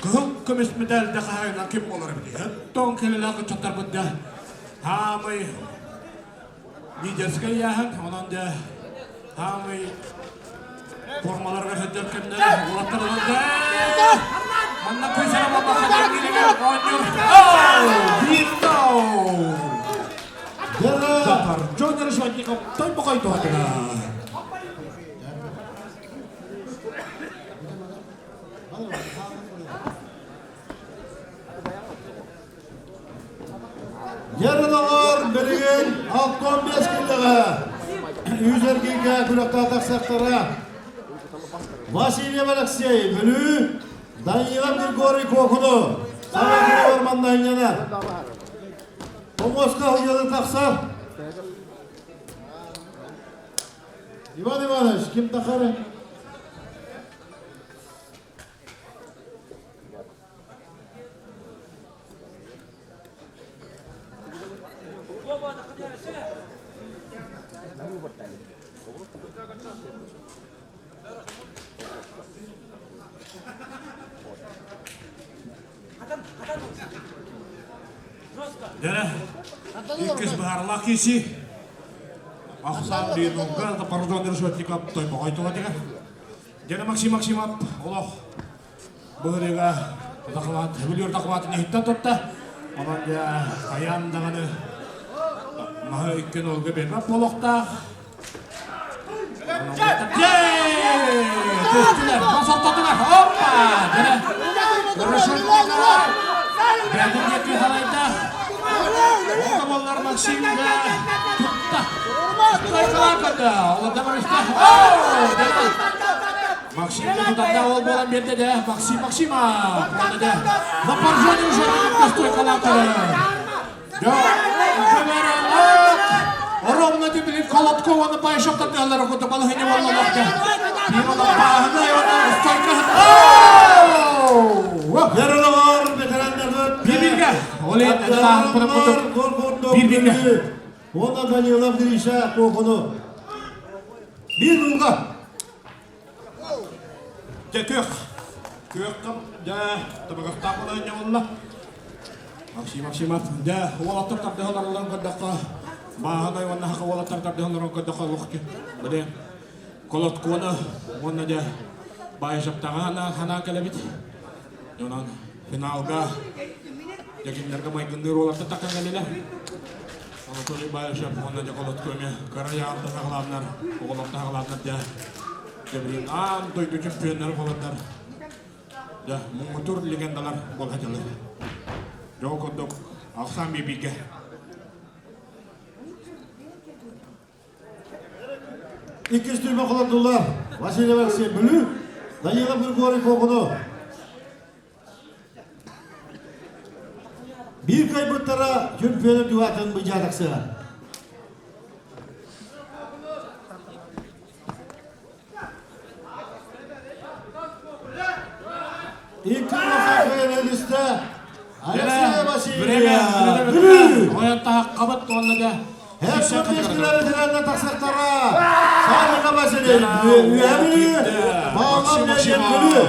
Кыһыл көмүс медальда хаһайынан ким буолар эбитий? Тоҥ кэлэлээх ыччаттарбыт да хаамый лидерскэй ыйааһын, онон дьэ хаамый формаларга сылдьар кэмнэр уолаттар да манна кыысара буолбакка оонньуур биир Дьон Решетников тойбохой туһатыга. Ярылаҕар билигин 65 киллэҕэ үс эргииргэ күрэхтэ тахсахтара Васильев Алексей Бүлүү, Данилов Григорий Куокуну саҥа күнүгэр манна инньэнэр. Хомуоска уйалы тахсар. Иван Иванович, ким тахары? Дьэ, иккис быһаарылаах киси. Ахсаан Линуга, Паржон Решетников тойбоҕой тула дигэр. Дьэ, Максим Максимов олох быһырыга захват, бүлүөр захватын иһиттэн тутта. Онон дьэ, хайаан даҕаны маһы икки нолга биэрбэт буолуохтаах. Түстүлэр, бас ортотугар, опа! Дьэ, Решетников бэйэтин диэки салайда. Ол да буоллар Максим дьэ тутта. Стойкалаакада, олордо барыста. Максим тутарда ол буолан биэрдэ дэ. Максим Максима. Дэ. Запоржане уже стойкалаакада. Ровно тибилин Колобкова на пайшоп тардыаллар курдук балаһыня боллолохта. Бааһынай стойка. Веролор ветераннарбыт Bir-birге. Оле Bir-birге. Уонна Данилов Гриша Куокуну. Биир уулга. Дьэ күөх. Күөх дьэ табыгастаах балаһыанньа буолла. Максим Максимов дьэ уолаттар тардыһаларынан көрдөххө бааһынай уонна хака уолаттар тардыһаларынан көрдөххө олох били Колоткону уонна дьэ Баайшаптаҕа ханаан кэлэбит. Онон финалга дьэ кинилэргэ майгынныыр уолаттар тахсан кэллилэр. Анатолий Баишев уонна дьэ Колотко эмиэ кыра яартан аҕалааннар, оҕолортон аҕалааннар дьэ Дьэбириин аан дойду чемпионнары буоланнар дьэ муҥутуур легендалар буола сылдьаллар. Дьэ ол курдук Алсан бииргэ. Иккис түрмэ холордулар Василий Алексеев Бүлүү, Данилов Григорий Куокуну. Биир кыайбыттара чөмпүйөнү түгатын быдьаа тахсыа. Икки улахан кыайан Алексей Васильев Бүлүү! Ойон таһаққабыт уонна да Һэппит тирэннэ тахсахтара Саамыка Василий Үөһэ Бүлүү, Бааллар Леонид Бүлүү.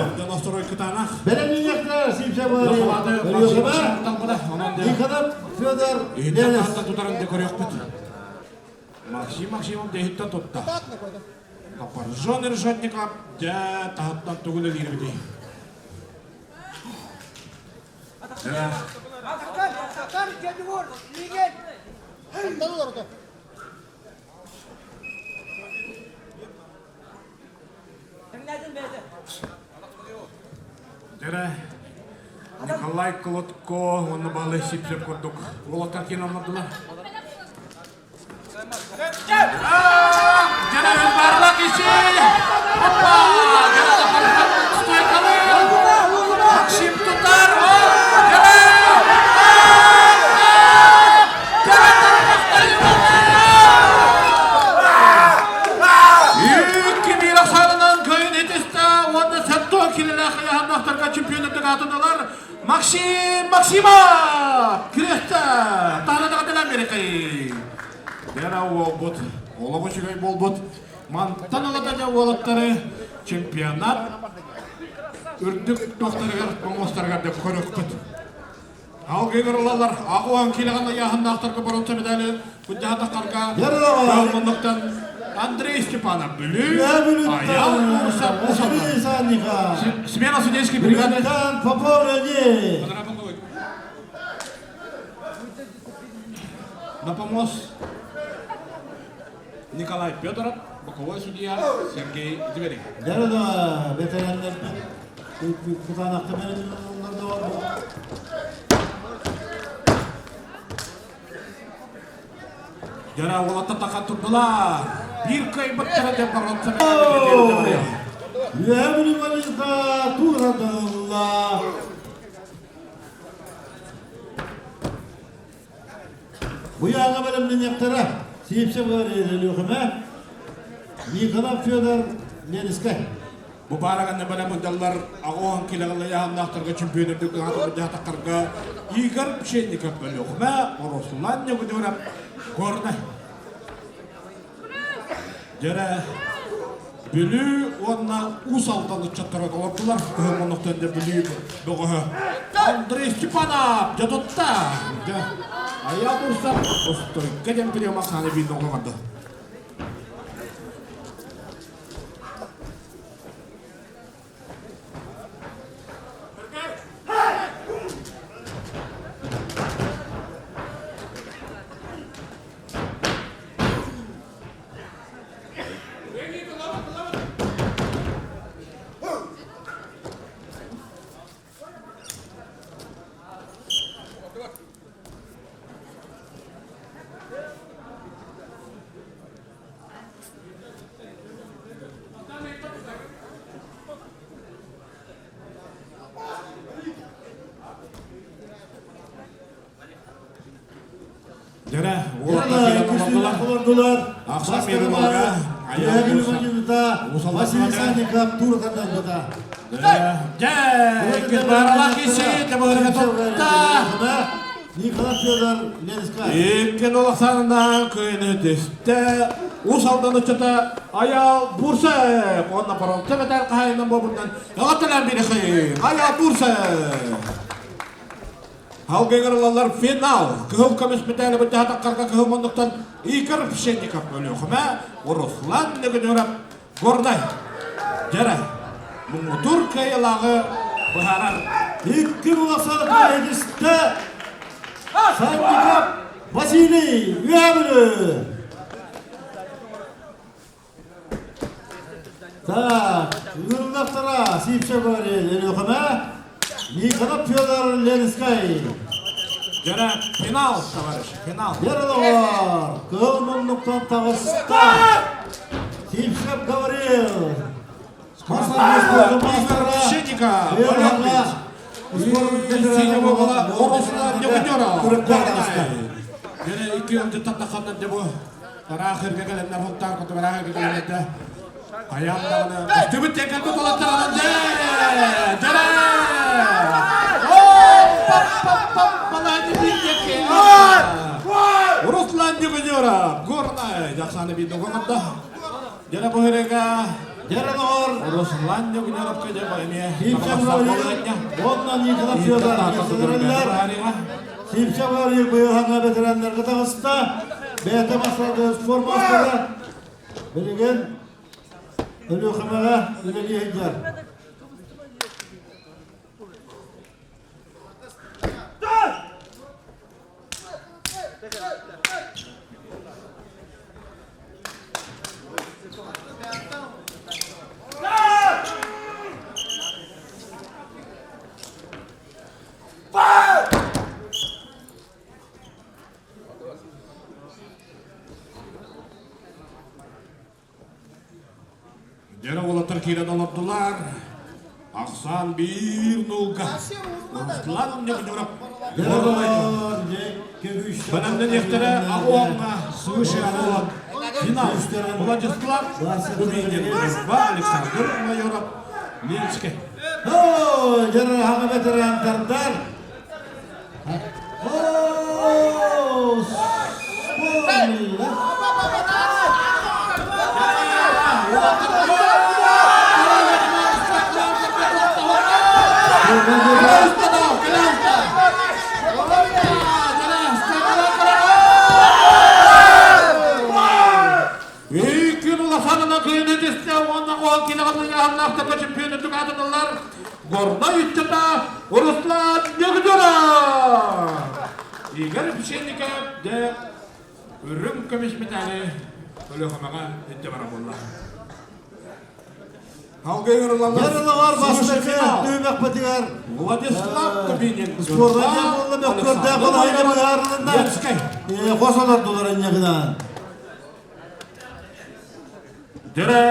Бэлэмниэхтэр Симсэ Өлүөхүмэ, Никонов Федор Лелес. Максим Максимов дэһиттэн тутта. Лапаржон Решетников дьэ таһыттан тугу үлэлиир эбитий? Дьэрэ, Николай Колотко уонна Баалай Сипсев курдук уолаттар киин оҥордулар. Дьэрэ, барлак иши! Опа! Дьэрэ, стойкалы! Максим тутар! Дьэрэ! Икки биир ахсаанынан кыайын итистэ уонна сэттэ килэлээх ыйаһыннаахтарга чемпионаттык аатыналар Максим Максимов Кириэстэ таһына Америкай Бера уолбут олох үчүгэй буолбут мантан ылата дьэ уолаттары чемпионат үрдүк тохтарыгар помостарыгар да көрөкпүт Алгыгар ылалар аҕуан килэҕин ыйааһыннаахтарга боруонса медали Кудьаатахтарга Муннуктан Андрей Степанов Бүлүү, Аял Курсов Смена судейской бригады. Попов На помост Николай Федоров, боковой судья Сергей Зверев. Да, ветераннар кутаанахта берилер да бар. Дьара уолаттар тахан турдулар. Биир кыайбыттара деп баронса Үөһэ Бүлүү тууралла. Буяҥа бэлэмнэниэхтэрэ. Сиипсэ Өлүөхүмэ. Николай Федор Ленскэй. Бу баараганна бэлэм даллар аҕоон килэҕэлэйаһаннаахтарга чемпион үрдүк дьаһатахтарга Игорь Пшенников Өлүөхүмэ, Руслан Ньугудуров Горнай. Дьэрэ Бүлүү уонна Уус Алдан ыччаттара толордулар. Кыһыл муннуктан дьэ Бүлүү бөҕөһө Андрей Степанов дьэ тутта. Дьэ Айа Бурсак устойка диэн приема хааны биир оҥордо. Дьэрэ, олордулар. Василий Санников тур каталбыта. Дьэ, баралах киси, тутта. Николай Федор Ленскай. Иккен олохсанынан кыйны түстэ. Уус Алдан ыччата Аял Бурсев. Онна паролта бэтэр хаһайынан буолбутунан Ағаталар бири Аял Бурсев. Халгыгырлалар финал. Кыһыл көмүс металлы бытаатаққарға кыһыл мундуктан Игорь Пшенников Өлүөхүмэ, Руслан Нөгүнүров Горнай. Дьэрэ, муҥутуур кыайыылааҕы быһаарар. Икки буласар кыайдысты Сандиков Василий Үөһэ Так, ыҥырыллахтара Сивцев Өлүөхүмэ, Николай Федор Ленскай. Дьэрэ, финал, товарищ, финал. Дьэрэ кыһыл муннуктан таҕыста. Сивцев Гаврил. Пшенников, Дьэрэ, икки ылдьыттан тахханнар дьэ бу. Тараахырга кэлэннэр хонтаар хоту бараахырга кэлэннэр Хайаан даҕаны түбүт тиэкэлбит улаттарынан дьэ! Дьэрэ! Руслан Дегунеров, Горнай, Жақсаны бейді оғанында. Дьэрэ бұхырыга Дьэрэ доҕор. Руслан Дегунеровка дьэ эмиэ Сивцев Гаврил, уонна Николай Федоров Сивцев Гаврил быйылһаҥа ветераннарга таҕыста. Бэйэтэ мастарды спорт мастара. Билигин Өлүөхүмэҕэ үлэлии сылдьар. Дьэрэ уолаттар киирэн олордулар. Ахсаан биир нуулга. Руслан Ньургунов. Бэлэмнэниэхтэрэ Аҕуоҥҥа свыше Аҕуон финал. Владислав Дубинин, Александр Майоров, Ленскэй. О, дьэрэ хаҥа ветераннардар. О, спорла. Күн улаханына кыйынытысты уонна ол киноҕаллаахтарга чемпионы аатыналлар Горнай ыччата Руслан Ньөгүдөров! Игорь Пшенников дьэ үрүҥ көмүс медали Өлүөхүмэҕэ илдьэ барар буолла. Ярылаҕар бастакы түһүмэхпитигэр Владислав Кабинин спорвания буолла мөккүөрдээх балаһыйга быһаарылынна. Хос олордулар инньэ Дьэрэ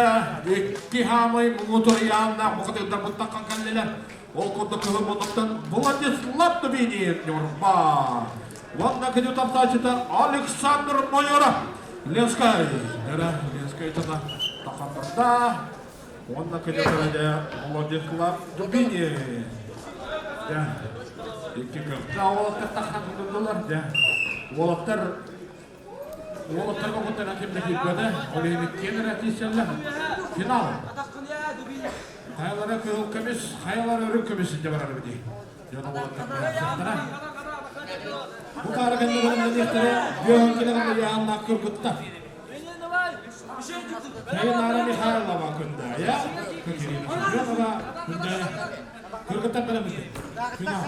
икки хаамай муҥутуур ыйааннаах бухатыырдарбыттан кэллилэр. Ол курдук кыһыл муннуктан Владислав Дубинин Ньурба. Уонна кини тартааччыта Александр Майоров Ленскай. Дьэрэ Ленскай тата. Тахатарда уонна кэлэ Владислав Дубинин. Дьэ, икки көхтөөх уолаттар тахсан тутуллар. Дьэ, уолаттар уолаттарга куттана ким да киирбэтэ. Ол иһин иккиэн эрэ тиийсэллэр. Финал. Хайалара кыһыл көмүс, хайалара үрүҥ көмүс илдьэ барар эбитий. Дьон уолаттар быһаарсыахтара. Бу таара кэннэ бэлэмнэниэхтэрэ бүөһүн килэҕин ыйааһыннаах кыргыттар. Сайынара Михайлова Күндэйэ, Катерина Семенова Күндэйэ. Кыргыттар бэлэммит. Финал.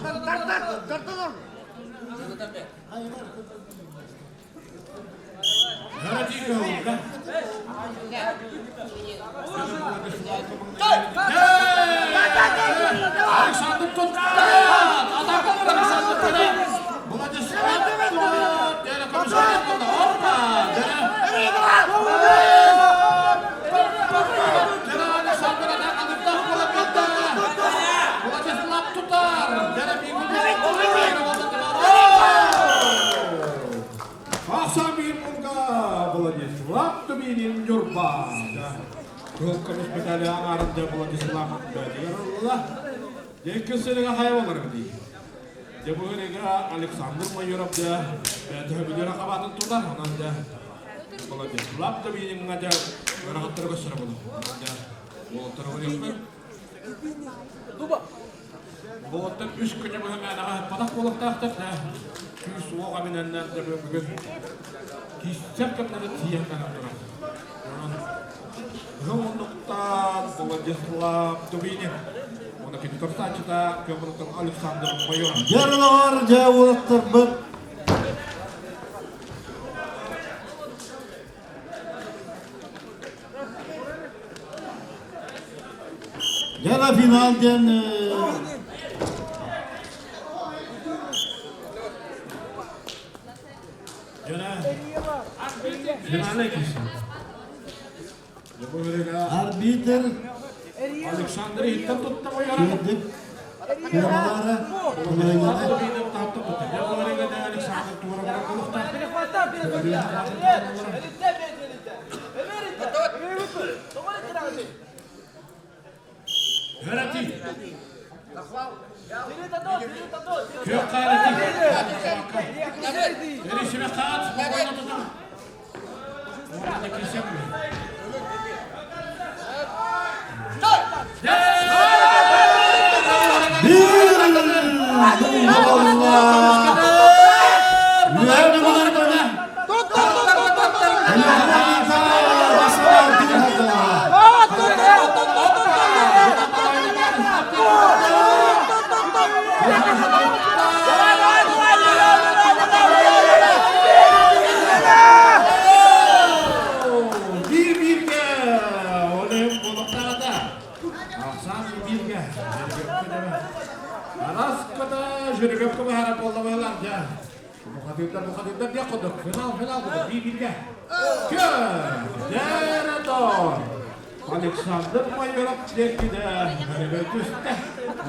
Александр Тутта! Атака Александр Тутта! Владислав Опа! Владислав Тутар! Ахсаан биир мунга Владислав Дубинин Ньурба. Кыһыл көмүс медали аҥаарында Владислав бэйэтигэр ылла. Дьэ сырыга хайа болар дии. Дьэ бу ырыга Александр Майоров дьэ бэйэтэ бүлүрэ хабаатын тутар. Онон дьэ Владислав Дубиниҥҥа дьэ ыарахаттары көрсөрө буолар. Онон дьэ уолаттары көрүөхпүт. Болоттон үс күнү быһа мээнэҕэ ыппатах буолуохтаахтар да күүс-уох эбинэннэр да бүгүн кииссэр кэмнэрэ тиийэн кэлэн турар. Онон ыһыл муннуктаан Владислав Дубинин уонна кини көрсөөччүтэ Көмүлүктэн Александр Майоров. Дьарылаҕар дьэ уолаттарбыт Гала финал диэн Арбитр Александр иһиттэн тутта Кирдик Куоралара Биир-бииргэ олем буолуохтаата. Ахсаан бииргэ. Араската жүрүгөпкө баһара буолла дьэ. Бухатыырдар бухатыырдар диэх курдук. Финал финал курдук биир-бииргэ. Кө! Александр Майоров диэккидэ өрөгөй түстэ.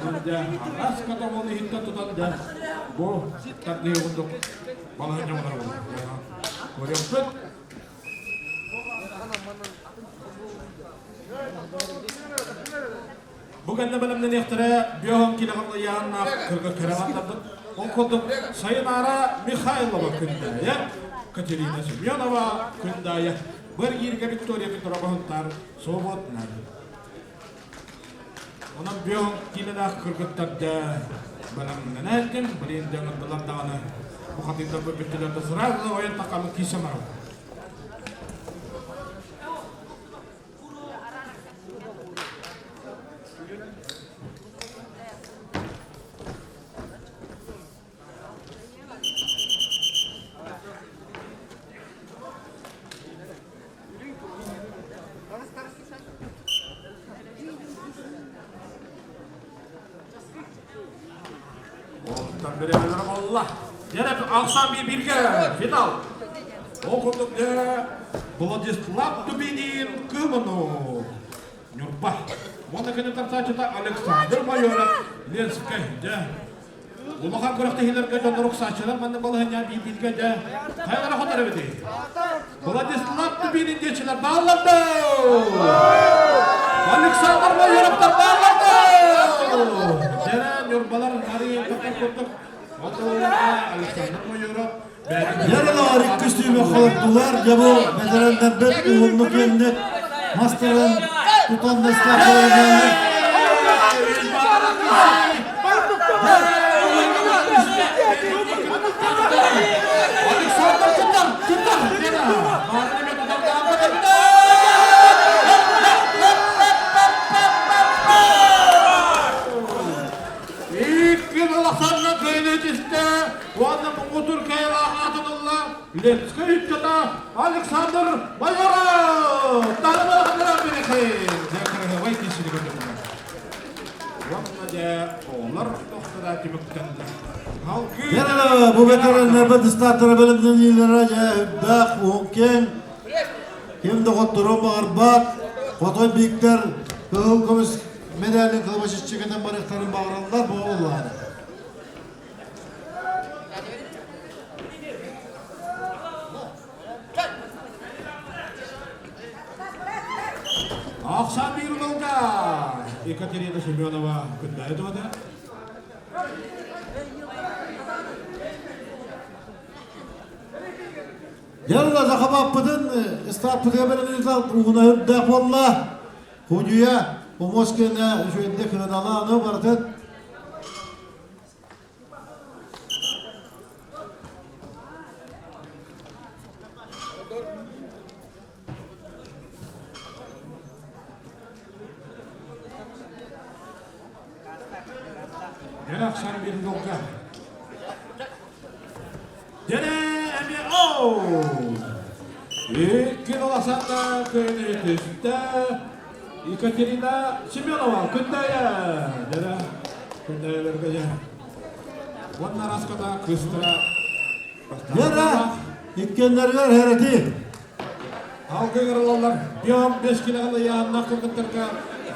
Онон дьэ араската ол иһиттэн тутан дьэ бу тардыы курдук балаһыанньа олорор Көрүөхпүт. Бу кэннэ бэлэмнэниэхтэрэ биоһон килэҕин ыйааннаах кыргыттара баттарбыт. Ол курдук Сайынаара Михайлова Күндэйэ, Катерина Семенова Күндэйэ, Быргииргэ Виктория Петрова Һунтаар Свободная. Онон биоһон киилэлээх кыргыттарда бэлэмнэнэргин, билин дьаҥырдылар даҕаны бу хатыйдарбыт бүттүлэр да сразу ойон таххаммыт киирсэн барабыт. Оттон бириэмэлэрэ буолла. Дьэ, ахсаан бииргэ финал. Ол курдук дьэ Владислав Дубинин Кымыну Ньурба. Уонна кини тартааччыта Александр Майоров Ленскэй. Дьэ. Улахан күрэхтэһиилэргэ дьоннор уксааччылар маннык балаһыанньа биир-бииргэ дьэ хайалара хотор эбитий? Владислав Дубинин диэччилэр бааллар да? Александр Майоровтар бааллар да? Дьэрэ Ньурбалар арыйан тоқтор курдук Александр Майоров Яралар иккис түүмэх холоттулар. Дьэ бу бэтэрээннэрбит уһуннук киэҥник мастарын тутан настаахтарынан Александр тутар, тутар, Икки улаханна кыайыы түстэ уонна муҥутуур кыайыылаах аатын ылла Ленскэй ыччата Александр Майоров! Дьэ, киһини көрдөрдүлэр. Уонна дьэ, оҕолор тохтора түмүктэннэ. Дьэ, бу ветераннарбыт ыстааттара бэлэмнэниилэрэ дьэ үрдээх, уһун киэҥ, ким да хотторуон баҕарбат, Хотой Бииктэр кыһыл көмүс мэдээлин кылабачыччы кэтэн барыахтарын баҕараллар бу буоллаҕына. Ахсан биир ылга Екатерина Семенова күндайы туода. Дьэ, захабаппытын ыстааппытыгар бэлэмнэнитэ уһуна үрдээх буолла. Худьуйа, помощь кэннэ үчүгэйдик кыһыналаан барытын Дьэ, ахсан биир ылга. Дьэ, эмиэ оу! Икки Александра кыайыны түстэ. Екатерина Семенова Күндэйэ. Дьэ, Күндэйэлэргэ дьэ. Уонна раската кыстара Дьэ, иккиэннэригэр хэрэти. Алгыгырылалар бион бес килоҕын ыйааннаах кыргыттарга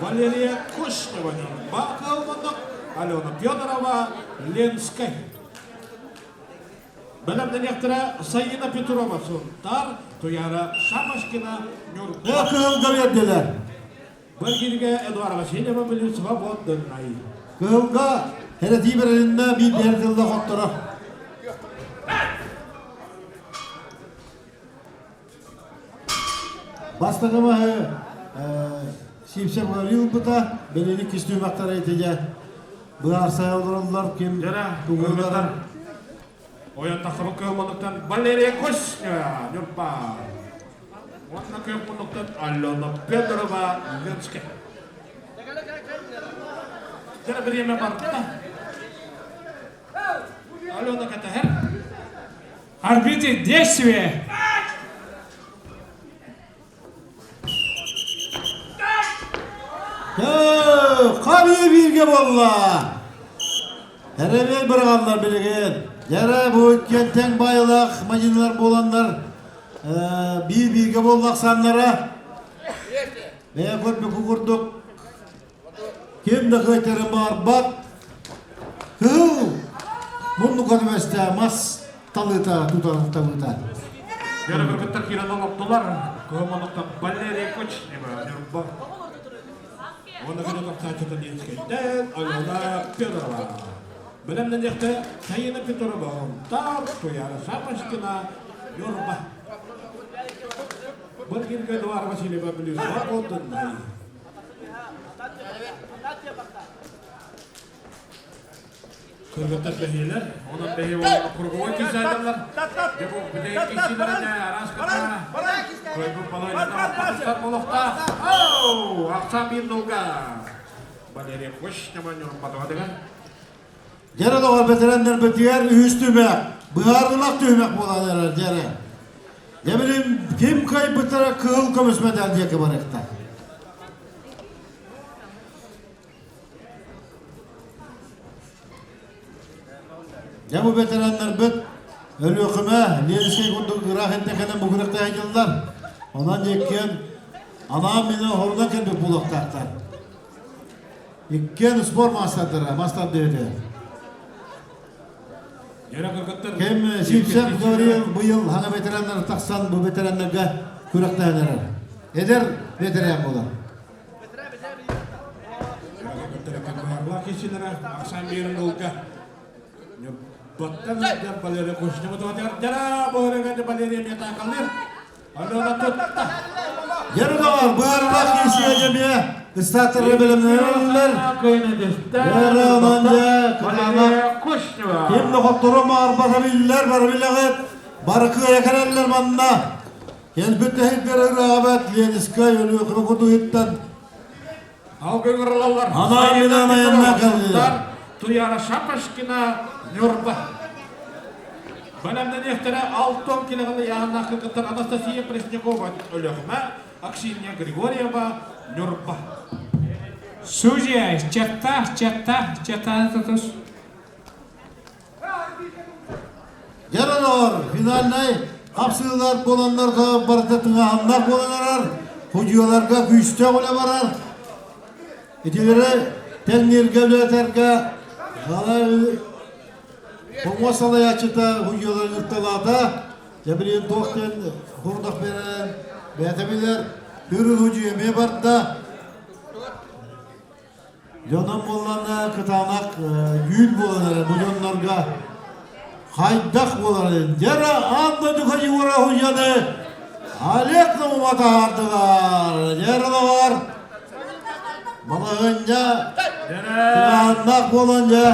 Валерия Кушнева, Бакалманок, Алена Федорова, Ленскай. Бэлэмнэниэхтэрэ Саина Петрова Сунтаар, Туяра Шапошкина Ньурба. Кыһылга биэрдилэр. Быргиргэ Эдуард Васильева Блюцева Боддуннай. Кыһылга хэрэтии бэрилиннэ биир биэр тылла хотторо. Бастакы маһы Сивцев Гаврил ылбыта, бэлиник кистүүмэхтэр этигэ быһаарсайа олороллор, ким тугуйларын. Ойон тахсыбыт кыһыл Валерия Костя Ньурба. Уонна күөх муннуктан Алена Федорова Ленская. Дьэ, бириэмэ барда. Алена кэтэһэр. Арбитры действие! Хабыы бииргэ буолла. Эрэбиэл быраҕаллар билигин. Дьэрэ бу иккиэн тэҥ баайылаах мадьынылар буоланнар биир бииргэ буолла ахсааннара. Бэйэ көрбүкү курдук ким да кыайтарын баҕарбат. Кыһыл муннука түбэстэ мас талыыта тутар талыыта. Дьэрэ кыргыттар киирэн олохтулар. Кыһыл муннуктан Валерия Кочнева Ньурба. Уонна күнү тахсааччыта Ленскэйдэн Алена Федорова. Бэлэмнэниэхтэ Саина Петрова, Тар, Туяра Шапошкина, Ньурба. Быргинга Эдуард Васильева Блюзова Болдуннай. Кыргыттар бэһиэлэр, онон бэһи уонна круговой кисайдалар. Дьэ бу бүтэһик кисилэрэ араас кытта Койбут балайдана болохтаах. Оу! Ахсаан биир нолга. Валерия Кочнева Ньурбатова Дьэрэ доҕор бэтэрээннэрбитигэр үһүс түмэх, быһаарыылаах түһүмэх буолан эрэр дьэрэ. Дьэ билим ким кыайбыттара кыһыл көмүс мэтээл диэки барыахтар. Дьэ бу ветераннарбыт Өлүөхүмэ, Ленскэй курдук ыраах интэ кэлэн бу күрэхтэһэ дьыллар. Онон иккиэн анаан минэ хорунан кэлбит буолуохтаахтар. Иккиэн спорт маастардара, маастар диэти. Ким Сивцев Гавриил быйыл хаҥа ветераннар тахсан бу ветераннарга күрэхтэһэн эрэр. Эдэр ветеран буолар. Ердоҕор быарылаах киирсигэ эмиэ ыстааттарга бэлэмнэнэллэр. Дьэ онон дьэ кытаанах ким да хотторо маарбата биллэр, бары билэҕит. Бары кыайа кэлэллэр манна. Кэлбит тэһирдэр ырыаҕабат Ленискай Өлүөхүмэ кутуһуттан Алгыҥырылаллар. Анаан айанна кэллилэр. Туяра Шапошкина, Ньурба. Бэлэмнэниэхтэрэ Алтон килэҕин ыйааһыннаах кыргыттар Анастасия Преснякова Өлүөхүмэ, Аксинья Григорьева, Ньурба. Судья, чаттаах, чаттаах, чаттаах тутус. Дьаралар финальнай хапсыылар буоланнар барыта тыҥааһыннаах буолан эрэр, судьуйаларга күүстээх үлэ барар. Итилэри тэҥнииргэ үлэтэргэ Хоҥо салайааччыта судьуйалары ыытталаата. Дьэ билигин туох диэн курдах биэрэн бэйэтэ билэр. Хүрүн судьуйа эмиэ барда. Дьонум буоллаҕына кытаанах үүт буолан эрэ бу дьоннорго хайдах буоларын дьэ аан дойду хойуора уһуйаны Олег Наумова таһаардылар. Дьэ олоҕор балаһыанньа кытаанах буолан дьэ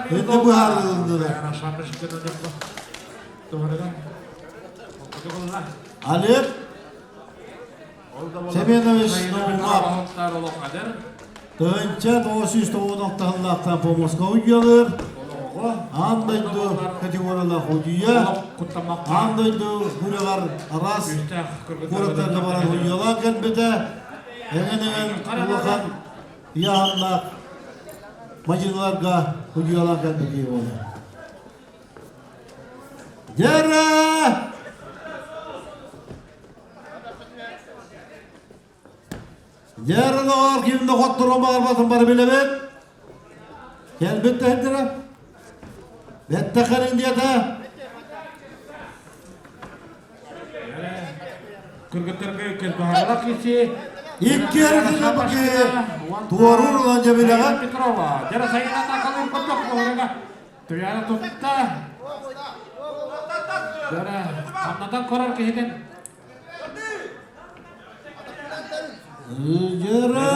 инни быһаарылыннылар. Олег Семенович Наумов 1996 сыллаахтан по Москва удьуолуур, аан дойду категориялаах удьуйа, аан дойду күрэҕэр араас куораттарга баран удьуолаан кэлбитэ, эҥин-эҥин улахан ыйааһыннаах мадьыналарга удьуолаан кэлбит киһи буолар. Дьэрэ! Дьэ, ким да хотторон баҕарбатын бары билэбит. Кэлбит тэһинтэрэ. Бэттэхэрин диэтэ. Кыргыттарга кэлбаһалар киси. Икки эргилэбики туоруур улан дьэбилэҕэ. Петрова, дьара сайына такалын көтөх буоларга. Туйаара тутта. Дьара хамнатан көрөр киһитин Дьара.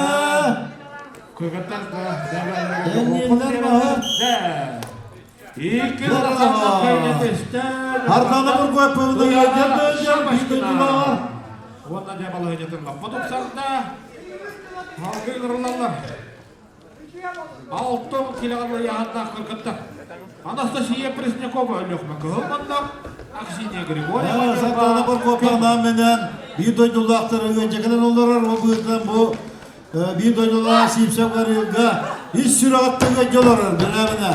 Ардана Уонна дьэ балаһыанньатын лаппа тупсарда. Салгыы ыҥырыллаллар. Алтын килэҕин ыйааһыннаах кыргыттар. Анастасия Преснякова Өлүөхмэ кыһыл маннах, Аксинья Григорьева Сардаана Прокопьевна менен биир дойдулаахтар ыалдьыкынан олорор ол быһыытынан бу биир дойдулаах Сивцев Гаврилга ис сүрэҕиттэн ыалдьа олорор билэбинэ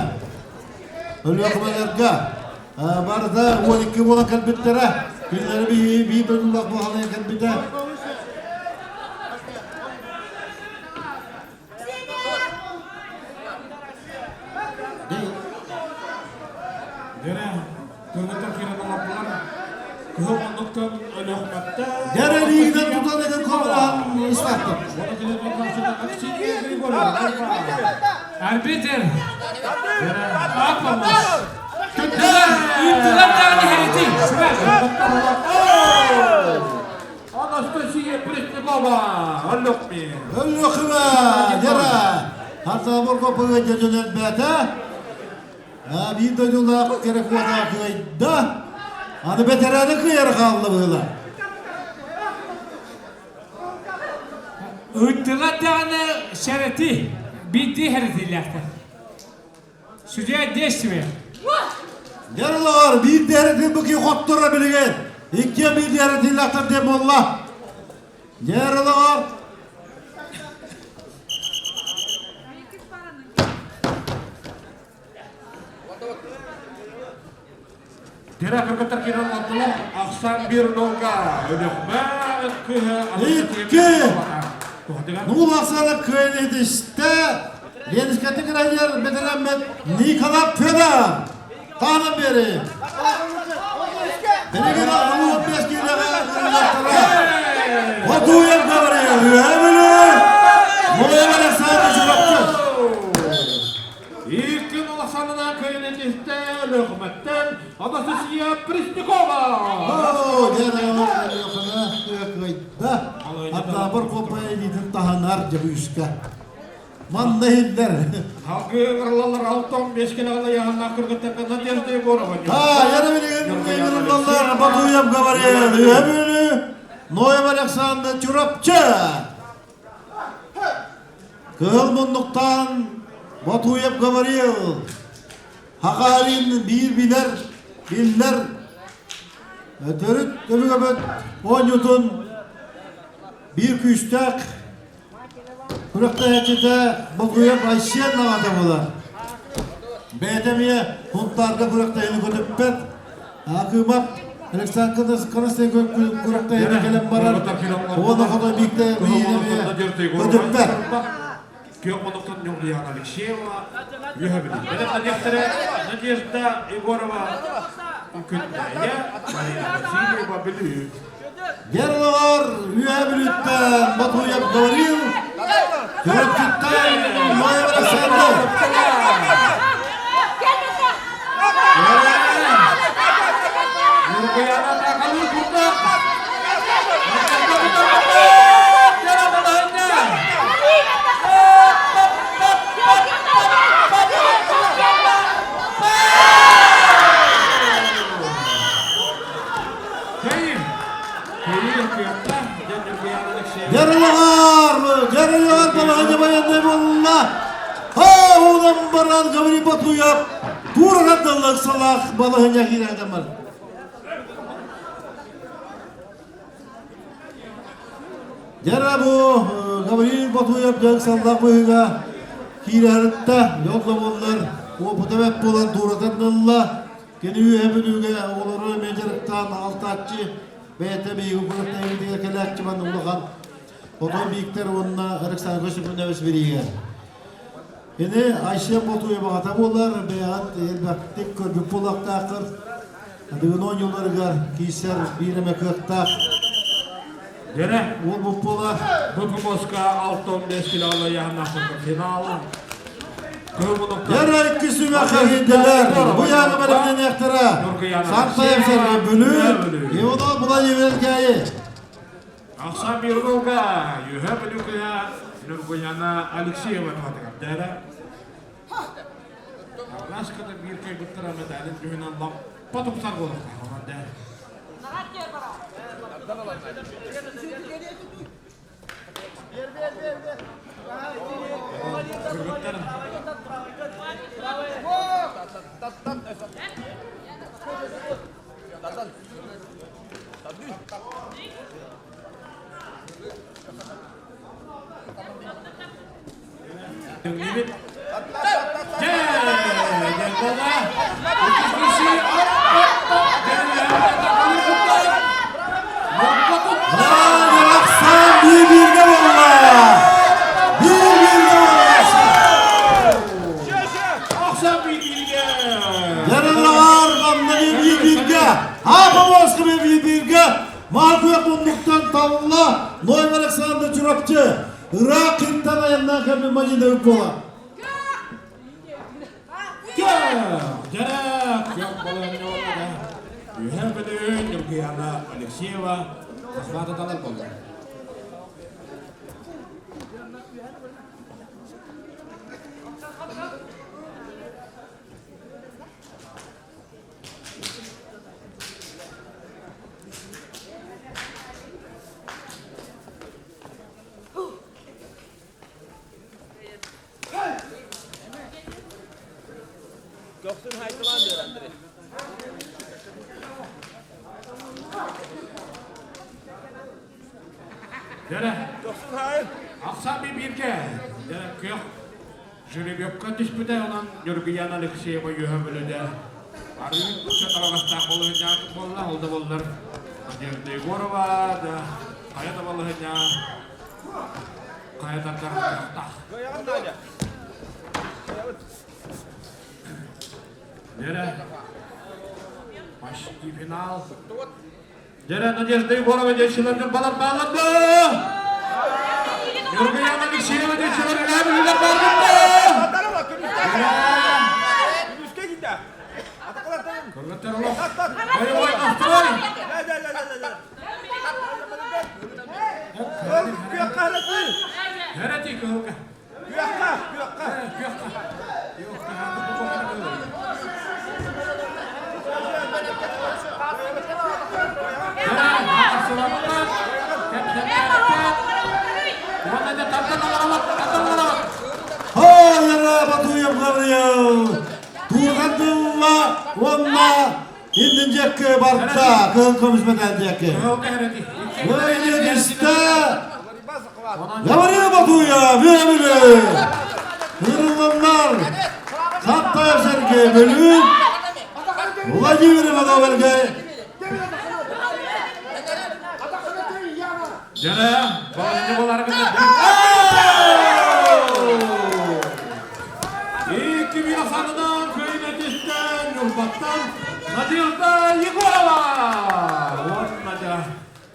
Өлүөхүмэлэргэ барыта 12 буолан кэлбиттэрэ кинилэри биир дойдулаах буолан кэлбитэ Дьэрэ, кыргыттар киирэн олордулар. Кыһыл муннуктан Өлүөхүмэттэн Дьэрэ лиигинэн тутан эдэр хомураан ыстааттар. Арбитр! Апомус! Туттулар! Ыыттылар даҕаны хэрити! Анастасия Преснякова! Өлүөхмэ! Өлүөхүмэ! Дьэрэ! Хартабурга пыгы дьөдьөн элбээтэ. Биир дойдулаах кэрэ куота кыайда. Аны бэтэрээнэ кыайар хаалла быһыла. Ыыттылар даҕаны шэрэти, биирдии хэрэтиилээхтэр. Судья действие. Дьарылар биир дээрэтин бу ки хотторо билигин. Икки биир дээрэтин диэн буолла. Дьарылар Тирэ кыргыттар киирэн олордулар. Ахсан bir нолга. Өлүөхмэ кыһы Икки! Нуул ахсаана кыайан этистэ. Ленскэтик райер бэтэрээммит Николай Федоров. Таһынан биэри. Билигин 65 киилэҕэ ырыллартара. Хотуйар Гавриил Үөһэ Моев Александр Чурапчы. Иккин улаханынан кыайан этистэ Лөхмөттөн Анастасия Преснякова. Оо, дьэ, кыайда. Аттаабыр коппай илиитин таһынар дьабыыска. Манна иһиллэр. Халгы ырылалар 65 килоҕа ыйааһыннаах кыргыттарга Надежда Егорова. А, я билигин ырыллаллар Батуев говорил. Үһэ Ноев Александр Чурапчы. Кыһыл муннуктан Батуев говорил. Хахалин биир билэр, биллэр төрүт өбүгэбит оонньуутун биир күүстээх Күрэхтэһээччитэ Бокуев Айсен аҕата буолар. Бэйэтэ эмиэ Һунтаарга күрэхтэһиини көтүппэт. Акымов Александр Константинович күрэхтэһиини кэлэн барар. Уонна хотой биикте биир эмиэ көтүппэт. Күөх мунуктан Ньургуяна Алексеева, үөһэ Билин. Надежда Егорова Күннэйэ, Марина Васильева Бүлүү. Герловар үөһэ Бүлүүттэн Батуев Гаврил, Чурапчыттан Ноев Александр. Ньургуяна Такалыы курдук. Ярылаҕар, ярылаҕар балаһыня байаннай буолла. Ха, баран Гаврил Батуев туураган даллак балаһыня киирээдэмэр. Дьэ бу Гаврил Ботуев дьон саллах быһыыга киирэртэ дьол да буоллар уопута бэрт буолан туоратан ылла. Кини үөһэ Бүлүүгэ оҕолору эмиэ дьарыктаан алтааччы бэйэтэ биһиги куораттайбытыгар кэлээччи манна улахан Хотон Бииктэр уонна Александр Семенович бириигэ. Кини Айсен Ботуев аҕата буолар, бэйэҕит элбэхтик көрбүт буолуохтааххыт. Дыгын оонньууларыгар киирсэр биир эмэ кыахтаах Дьэрэ, уолбут буолар. Бу помоска 65 килоҕа ыйааһыннаах финал. Дьэрэ икки сүмэхэ иһинделер. Бу яғы бэлэмнэниэхтэрэ. Сартаев сэргэ Бүлүү, Иванов Владимир Кэйи. Ахса Мирнога, Юһа Бүлүүкүнэ, Нургуяна Алексеева туһатыгар. Дьэрэ. Араската биир кайбыттара медалин түһүнэн лаппа тупсар буолуохтаах. Онон дьэ. Кыргыттар Тэҥниибит. Дьэ, диэн буолла. Ахсаан биир-бииргэ буолла! Биир-бииргэ буолла! Ахсаан биир-бииргэ! Ярыллаҕар манна биир-бииргэ! Аапа биир-бииргэ! Маакуйа муннуктан талла Ноев Александр Чурапчы! Ыраах кыртан айаннаан кэлбит мадьынабыт буолар. Дьэрэ, күөх балыһынньа Үһэ Бүлүү Ньургуяна Алексеева Захвата талар буолла. Көхсүн хайдылаан биэр Андрей. Дьэрэ, Көхсүн хайын. Ахсаан бииргэ. Дьэрэ, күөх жеребьевка түспүтэ, онон Ньургуяна Алексеева үөһэ бөлөдө. Арыый табаҕастаах балыһынньаах буолла, ол да буоллар Надежда Егорова да хайа да балыһынньа хайа тардар кыахтаах. Кыайаҕын Надя. Дьэрэ. Почти финал. Дьэрэ Надежда Егорова диэччилэр ньурбалар бааллар дуо? Ньургуяна Алексеева диэччилэр үлэбилилэр бааллар дуо? Кыргыттар олох боевой настрой. Хәрәти кыһылга. Күөххэ, күөххэ. Күөххэ. Hayır, Батуев Гавриил! Туурхан тылла уонна иннин диэки барда, кыһыл көмүс мэтээл диэки. Кыайыы Гаврил Батуев, үөмүлү! Ырылланнар Саттаев Сергей Бүлүү, Владимир Иванов Элгэй. Дьэ, баланньы боларгын Икки санынан кыйнатиттен Ньурбаттан Надежда Егорова! Вот Надя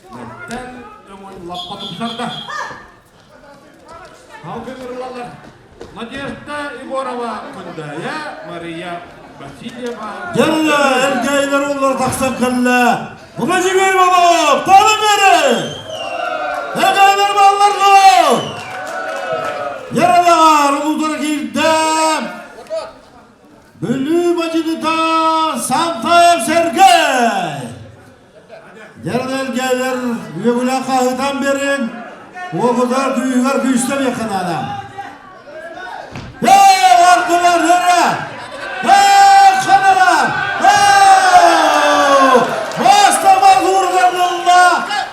Мэттэн өҥүн лаппа тупсарда. Халгыҥырлалар Надежда Егорова Күндэйэ, Мария Васильева. Дьэ, эргэйлэр оллар тахсан кэллэ. Владимир Иванов, таны бери! Эргэйлэр баллар дуо? Яралар улуутара киирдэ. Бүлүү бадьыныта Сантаев Сергей! Дьэргэлгэлэр үөгүлэ хаһытан берин, уогутар күүһүгэр күүстэ биэххэ наада. Эй, ардылар өрө! Эй, ханара! Эй! Бастама уурдарылла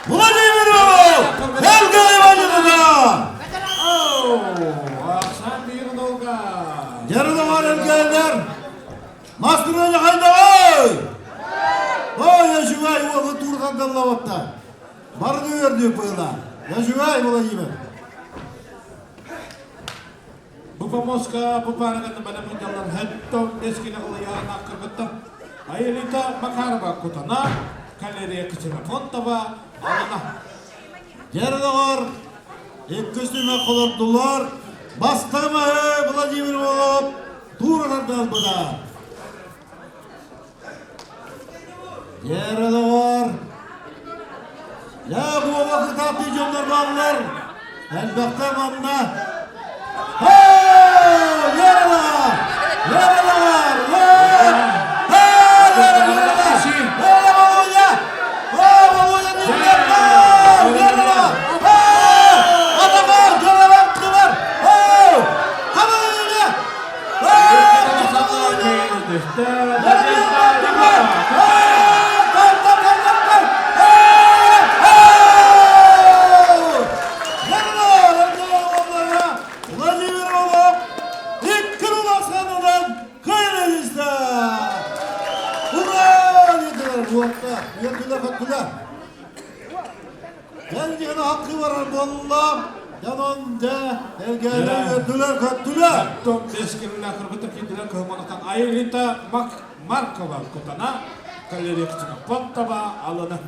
Владимир Иванов! Элга Ивановна! Ахсан Мирнога! Дьэргэлэр элгэлэр Настроение хайдаҕый? Ой, үчүгэй уолу туурҕандаллабатта. Барыны үөрдүү пыла. Үчүгэй, Владимир. Бу помоска бу паараганы бэлэм дьаллар хэттон бескине ылыйаана кыргыттар. Аэлита Макарова Кутана, Калерия Ксенофонтова Алана. Дьэр иккис түмэх олордулар. Бастамаһы Владимир Волов тууралардаалбыта. Дьэр доҕор, дьэ буола кытаатыы дьоннор бааллар. Элбэхтэ манна. Верала! Верала! Владимир Волок икки уласханынан кыайылыста! Ура! Диэтилэр уотта, үөрдүлэр хоттулар. Кэлдиҕин хаккы барар буолла. Дьонон дьэ эргээлэр үөрдүлэр көттүлэр. Оттон бэскирилэ кыргыттар киирдилэр кыһыманатан Аэлита Маркова Кутана, Калерия Ксенофонтова Алана.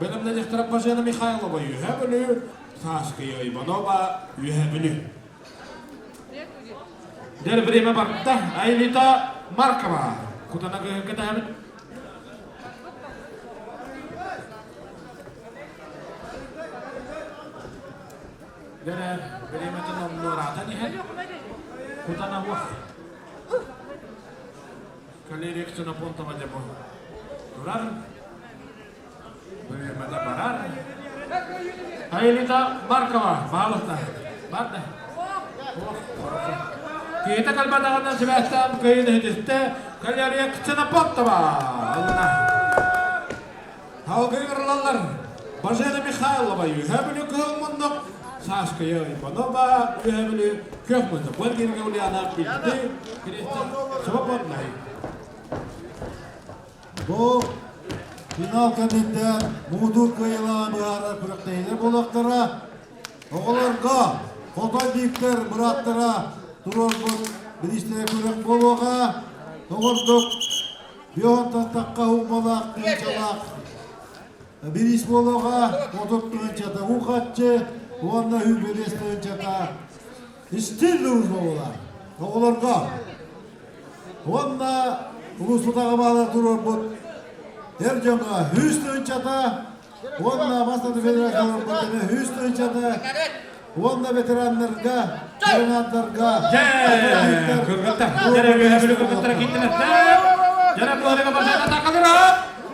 Бэлэмнэниэхтэрэ Бажена Михайлова Үөһээ Бүлүү, Сааскыйа Иванова Үөһээ Бүлүү. Дэр время барда. Аэлита Маркова Кутана кыһыҥҥы таһабыт. Дэрэ бириэмэтин оннуораатан иһэн кутана уох. Калерия Ксенофонтова дьэ бу турар. Бириэмэтэ барар. Аэлита Маркова баалыста. Барда. Киһитэ кэлбэтэҕинэн сибээстээн кыайын иһитистэ Калерия Ксенофонтова. Алына. Салгыы ырылаллар Бажена Михайлова Үөһээ Бүлүү Кыһыл Муннук, Сашка Иванова Үөһээ Бүлүү Күөх Муннук. Бу эргииргэ Ульяна Билди, Кристин Свободнай. Бу финал кэнниттэн муҥутуур кыайыылааҕы быһаарар күрэхтэһиилэр буолуохтара. Оҕолорго Хотой Бииктэр бырааттара туруорбут бириистэрэ күрэх буолуоҕа. Тоҕурдук. Бионтан тахха умалаах тыынчалаах бириис буолуоҕа 30 тыһыынчата уу харчы уонна 25 тыһыынчата истиил дружба буолар оҕолорго. Уонна улууспутаҕа баалар туруорбут эр дьоҥҥо 100 тыһыынчата уонна бастакы федерация олорбут эмэ 100 тыһыынчата уонна ветераннарга, ветераннарга Дьэ, кыргыттар, дьэрэ үөһэ бүлүү кыргыттара киирдилэр. Дьэрэ буоларга барсата такалыра.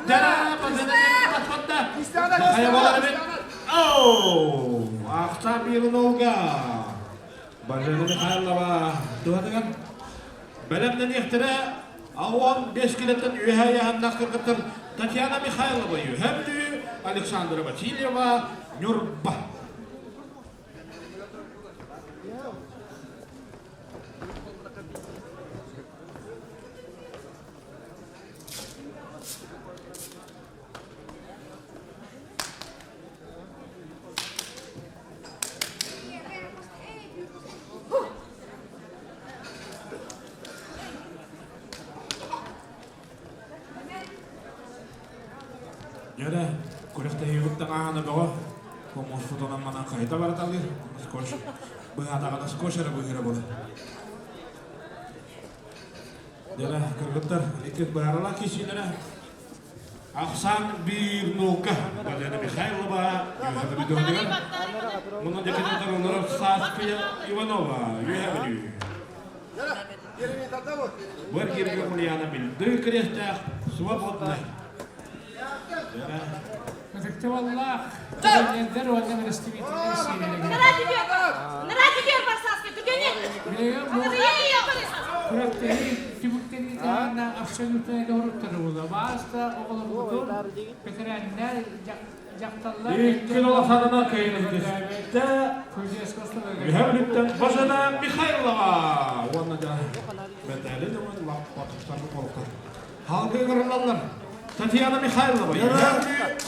Дьэрэ барсата батпатта. Хайа буолар эбит. Оу! Ахта Миронолга. Бажена Михайлова туһатыгар бэлэмнэниэхтэрэ 15 килоттан үөһэ ыйааһыннаах кыргыттар Татьяна Михайлова Үөһэ Бүлүү, Александра Васильева Ньурба. Дьэрэ, күрэхтэһиибит таҥаһына бөҕө, хомуспутунан манан хайта бараталыыр, скотч быһаатаҕына скотч эрэ быһыыра буолар. Дьэрэ, кыргыттар иккис быһааралаах киирсиилэрэ Ахсаан биир наука Валерия Михайлова Үөһэ Бүлүүтүгэр Мунан деканатар олорор Сааскыйа Иванова Үөһэ Бүлүү Быргиргэ Ульяна Билды Крестээх Свободный Ытыктабыллаах тренердэр уонна представителлэр сиэрэлэригэр. Билигин бу күрэхтэһии түмүктэниитэ абсолютнай доруттары буолла. Бааста оҕолорбутун бэтэрээннэр, дьахталлар Икки улаханына кыайыытыттэ Үһэ бүлүттэн Бажена Михайлова уонна да мэтээлин ылан лаппатыктарны полка. Халгы ыҥырыллаллар. Татьяна Михайлова,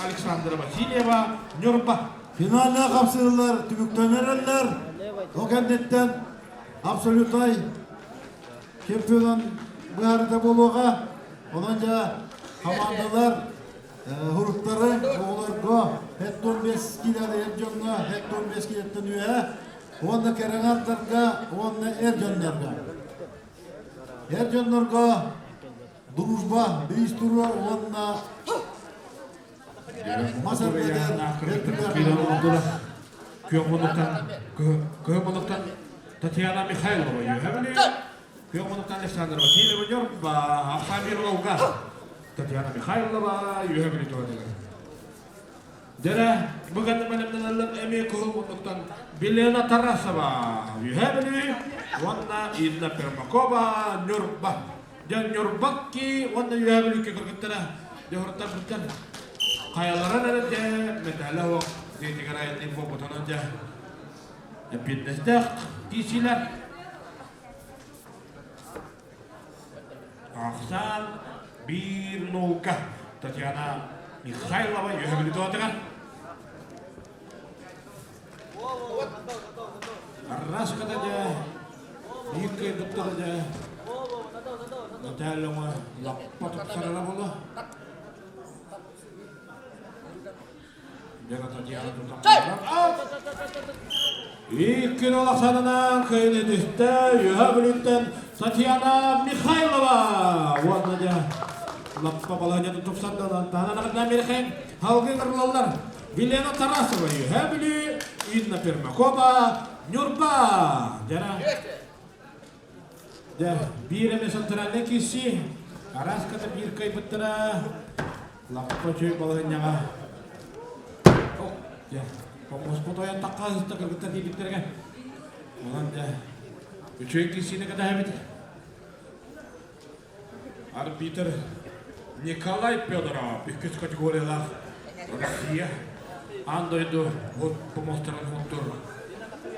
Александра Васильева, Ньурба. Финалга хапсыылар түмүктэнэрэллэр. Ол кэнниттэн абсолютнай чемпионун быһаарыыта буолуоҕа. Онон дьэ командалар хуруттары оҕолорго 75 киилээх эр дьоҥҥо 75 киилэттэн үөһэ уонна кэрэҥардарга уонна эр дьоннорго. Эр дьоннорго дружба биис туруо уонна мас эргэтэр Күөх муннуктан Күөх муннуктан Татьяна Михайлова үөһэ Күөх муннуктан Александр Васильева Ньурба Ахсамир Волга Татьяна Михайлова үөһэ бүлүү туһатыгар Дьэрэ, бу гэннэ бэлэмнэнэллэр эмиэ кыһыл муннуктан Елена Тарасова, Үөһээ Бүлүү уонна Инна Пермакова, Ньурба. Дьэ, Ньурбакки уонна Үөһээ Бүлүүккэ кыргыттара дьоһуруттар быттар. Хайалара эрэ дьэ мэтээлэ суох дьиэтигэр айанныыр буолбутунан дьэ эппиэтинэстээх киирсиилэр. Ахсаан биир наука Татьяна Михайлова үөһэ Бүлүүтүгэр Раската дьэ биир кыайбыттара дьэ Наталья лаппа тупсарара буолуо. Иккин улаханынан кыайыны түстэ Үөһэ Бүлүүттэн Татьяна Михайлова уонна дьэ лаппа балаһыанньатын тупсарда таһынан Михаил халгы ыҥырылаллар Елена Тарасова Үөһэ Бүлүү Инна Пермакова Ньурба дьара дьэ биир эмэ центральнай киирсии араас ката биир кыайбыттара Лаппа үчүгэй балаһыанньаҕа дьэ хомуспут ойон тахха кыргыттар тиийбиттэргэ онон дьэ үчүгэй киирсиини кэтэһэбит арбитр Николай Федоров иккис категориялаах Россия аан дойду помостарын хонтур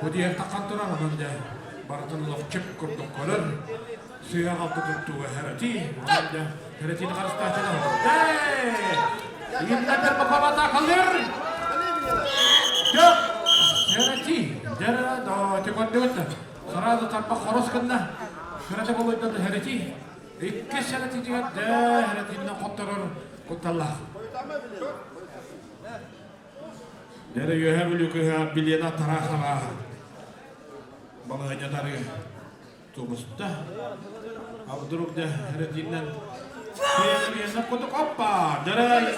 Худиер таххан турар онон дьэ барытын ловчик курдук көрөр Сыһа-халты туттууга хэрэтии, онон дьэ хэрэтиини харыстааччылар. Инна Пермакова калыр! Дьэ, хэрэтии, дьэ, до, те көрдүгүт да. Сразу тарпа хорос гынна. Кырата болойдон хэрэтии. Иккис сэрэтитигэр дэ эрэтиннэн хотторор кутталлаах. Дэрэ үөһэ Бүлүү кыһа Билена Тарахова балаһыанньатары тубуста. А вдруг дэ эрэтиннэн кутук оппа! Дэрэ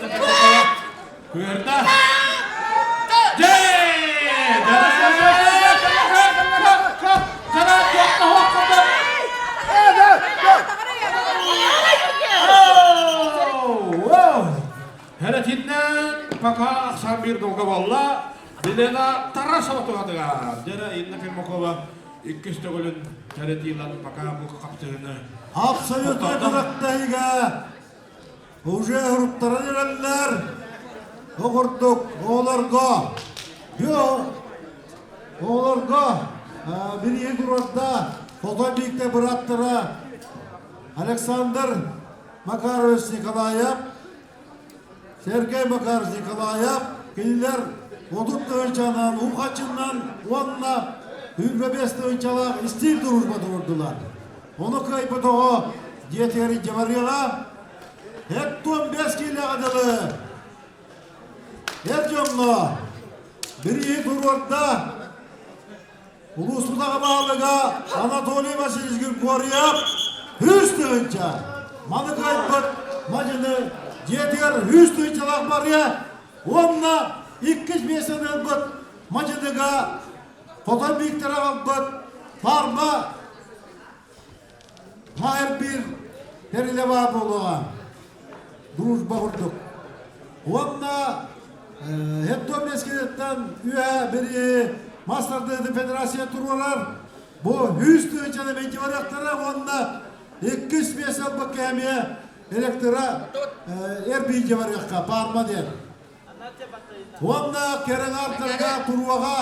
Кыырда! Дьэ! Хәрәтиннән пока ахсаан биир долга буолла. Елена Тарасова туһатыгар. Дьэрэ Инна Пермакова иккис төгүлүн Хәрэтилан пока бу хапсыһыны Абсолютно күрэхтэһиигэ Уже уруттаран эрэллэр. Бу курдук оҕолорго оҕолорго бирииһи туруорда Хотон Бииктэ бырааттара Александр Макарович Николаев, Сергей Макарович Николаев кинилэр 30 тыһыынчанан уу-хаччынан уонна 25 тыһыынчалаах истиил дружба туруордулар. Ону кыайбыт оҕо дьиэтигэр илдьэ барыаҕа. 75 киилэҕэ дылы эр дьоҥҥо бирииһи туруорда улууспутаҕа баһылыга Анатолий Васильевич Григорьев 100 тыһыынча. Маны кыайбыт мадьыны дьиэтигэр 100 тыһыынчалаах барыа уонна иккис миэстэни ылбыт мадьыныга Хотон Бииктэр аҕалбыт фарма Маһар биир тэрилэ баар буолуоҕа. Дружба курдук. Уонна Хепто Бескидеттан үөһэ бири мас тардыытын федерация туруорар. Бу 100 тыһыынчаны мэлдьи барыахтара уонна иккис миэстэ ылбыкка эмиэ электро эрбиинчэ барыахха парма диэн. Уонна кэрэҥ туруоҕа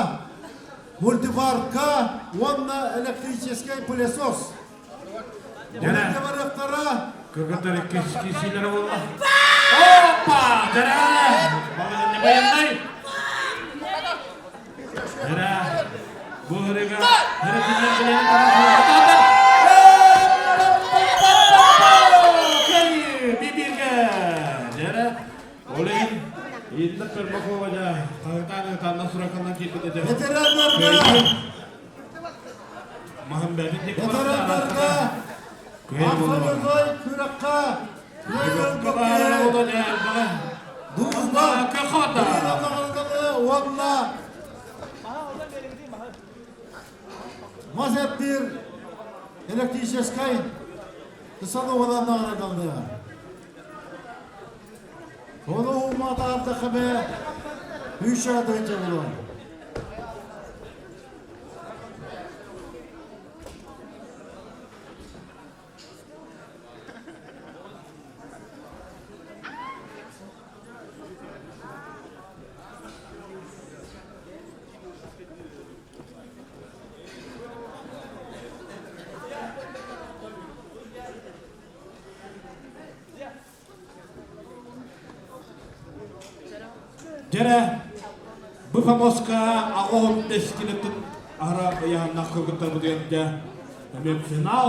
мультипарка уонна электрическэй пылесос. Дьэрэ. барыахтара. Кыргыттар иккис киирсиилэрэ буолла. Опа! Дьэрэ! Балыгынны байаннай! Дьэрэ! Бу ырыга ырытыннан билэн Бибирге! Дьэрэ! Ол иһин Инна Пермакова дьэ хаһытаан-ыһытаанна сураканнан киирбит этэ. Ветераннарга! Маһын бэйбит диэки Ветераннарга! Абсолютнай күрэххэ Дружба! Уонна мас эптиир электрическай станогынан наҕараадаланыаҕа. Ону уматаардаххына үс аатыгынча буолуо. Дьэрэ, бу помоска аҕоһун тэскилэтин аһара ыйааннах кыргыттарбытыгар дьэ эмиэ финал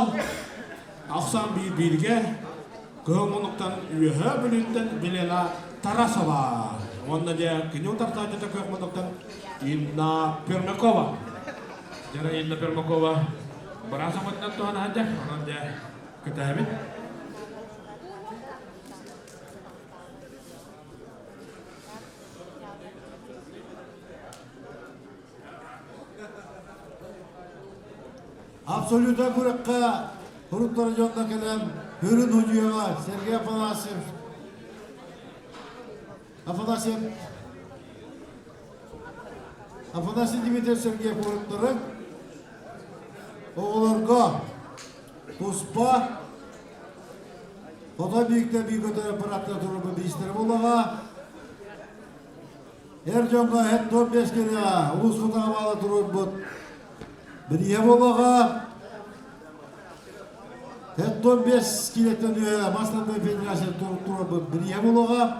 ахсан биир бииргэ кыһыл муннуктан үөһэ Бүлүүттэн Милена Тарасова уонна дьэ кини утартааччыта күөх муннуктан Инна Пермякова. Дьэрэ Инна Пермякова быраас оҥотунан туһана сылдьар, онон дьэ кэтэһэбит. Абсолютно күрэххэ уруттара дьонно кэлэн Үрүн Удьуева Сергей Афанасьев Афанасьев Афанасий Дмитриевич Сергеев уруттары оҕолорго туспа Хото бииктэ бии көтөр аппараттар туруорбут биистэрэ буоллаҕа. Эр дьоҥҥо эт туом биэс кириэҕэ улуус фотоҕа баала туруорбут бирииһэ буоллаҕа. Эт туом биэс киилэттэн үөһэ мас тардыы федерация туруорбут бирииһэ буолуоҕа.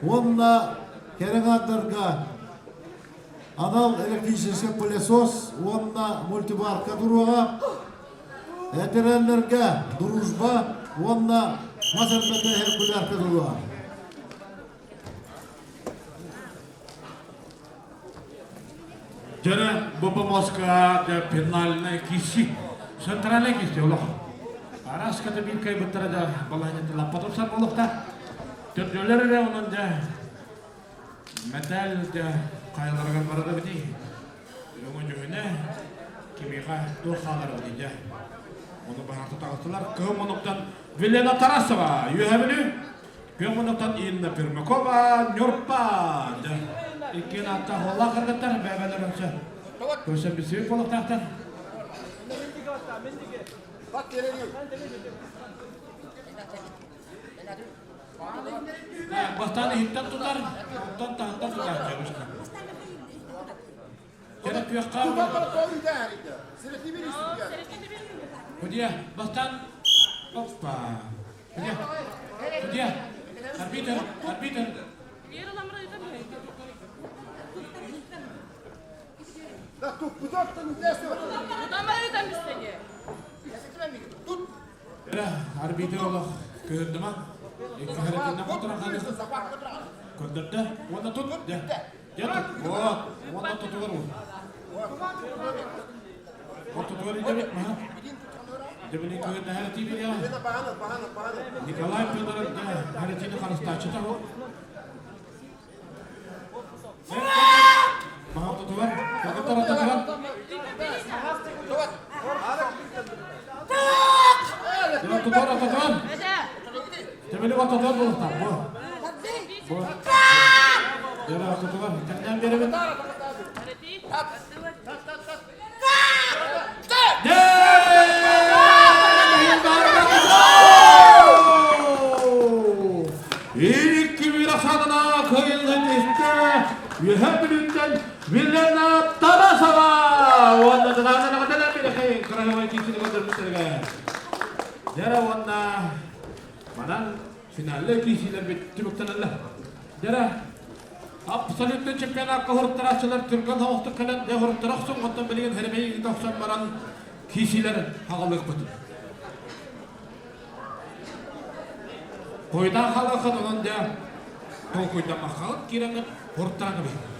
Уонна кэрэҥ ааттарга анал электрическэй пылесос уонна мультиварка туруоҕа. Бэтэрээннэргэ Дружба уонна мас эрбэтэ Эркүлээххэ дылы. Дьэрэ бу помоска финальная киси. Центральная кисти олох. Араас ката биир кайбыттара да балаһанньа лаппа тупсар буолуохта. Төрдүөлэр эрэ онон дьэ мэтээл дьэ хайаларыгар барара бити. Өҥө-дьүһүнэ кимиэхэ туох хаалара бити дьэ. Ону баһаарта таҕыстылар. Кыһыл муннуктан Вилена Тарасова, Үөһэ Бүлүү. Күөх муннуктан Инна Пермякова, Ньурба. Дьэ, иккиэн ааттаах уоллаах кыргыттар бэйэ-бэйэлэрин өссө көрсөн билсибит буолуохтаахтар. Бастаан иһиттэн тутар, онтон таһыттан тутар. Кэрэ күөххэ Кудья, бастаан оппа. Кудья, кудья, арбитр, арбитр. Арбитр олох кыырдыма. Икки харытынан хотуран Көрдөрдө. Уонна тут. Дьэ тут. Вот. Уонна тутугар ур. Ортотугар идэбит маһа. Дебили кыырдаһар тиибириэ. Николай Федоров харатины харыстааччыта ол. Маһа ортотугар. Кыргыттар ортотугар. Ортотугар, ортотугар. Төбөлүк ортотугар буолуохтаах. Бу. Бу. Дьэ, ортотугар. Тэҥнээн биэрэбин. Икки Вирасанана кыайыылын истэ Үөһээ Бүлүүттэн Вилена Тарасова уонна Кыраһыабай киирсини көрдөрбүттэригэр. Дьэрэ уонна манан финаллар киирсиилэрбит түмүктэнэллэр. Дьэрэ абсолютный чемпионакка хоруттарааччылар түргэн соҕустук кэлэн дьэ хоруттара охсун, оттон билигин хэрэмэй ыыта охсон баран киирсиилэр хаҕалыахпыт. Хойутаан хаалыаххыт, онон дьэ толкуйдаммаккаҕыт киирэҥҥит хоруттаран кэбиһин.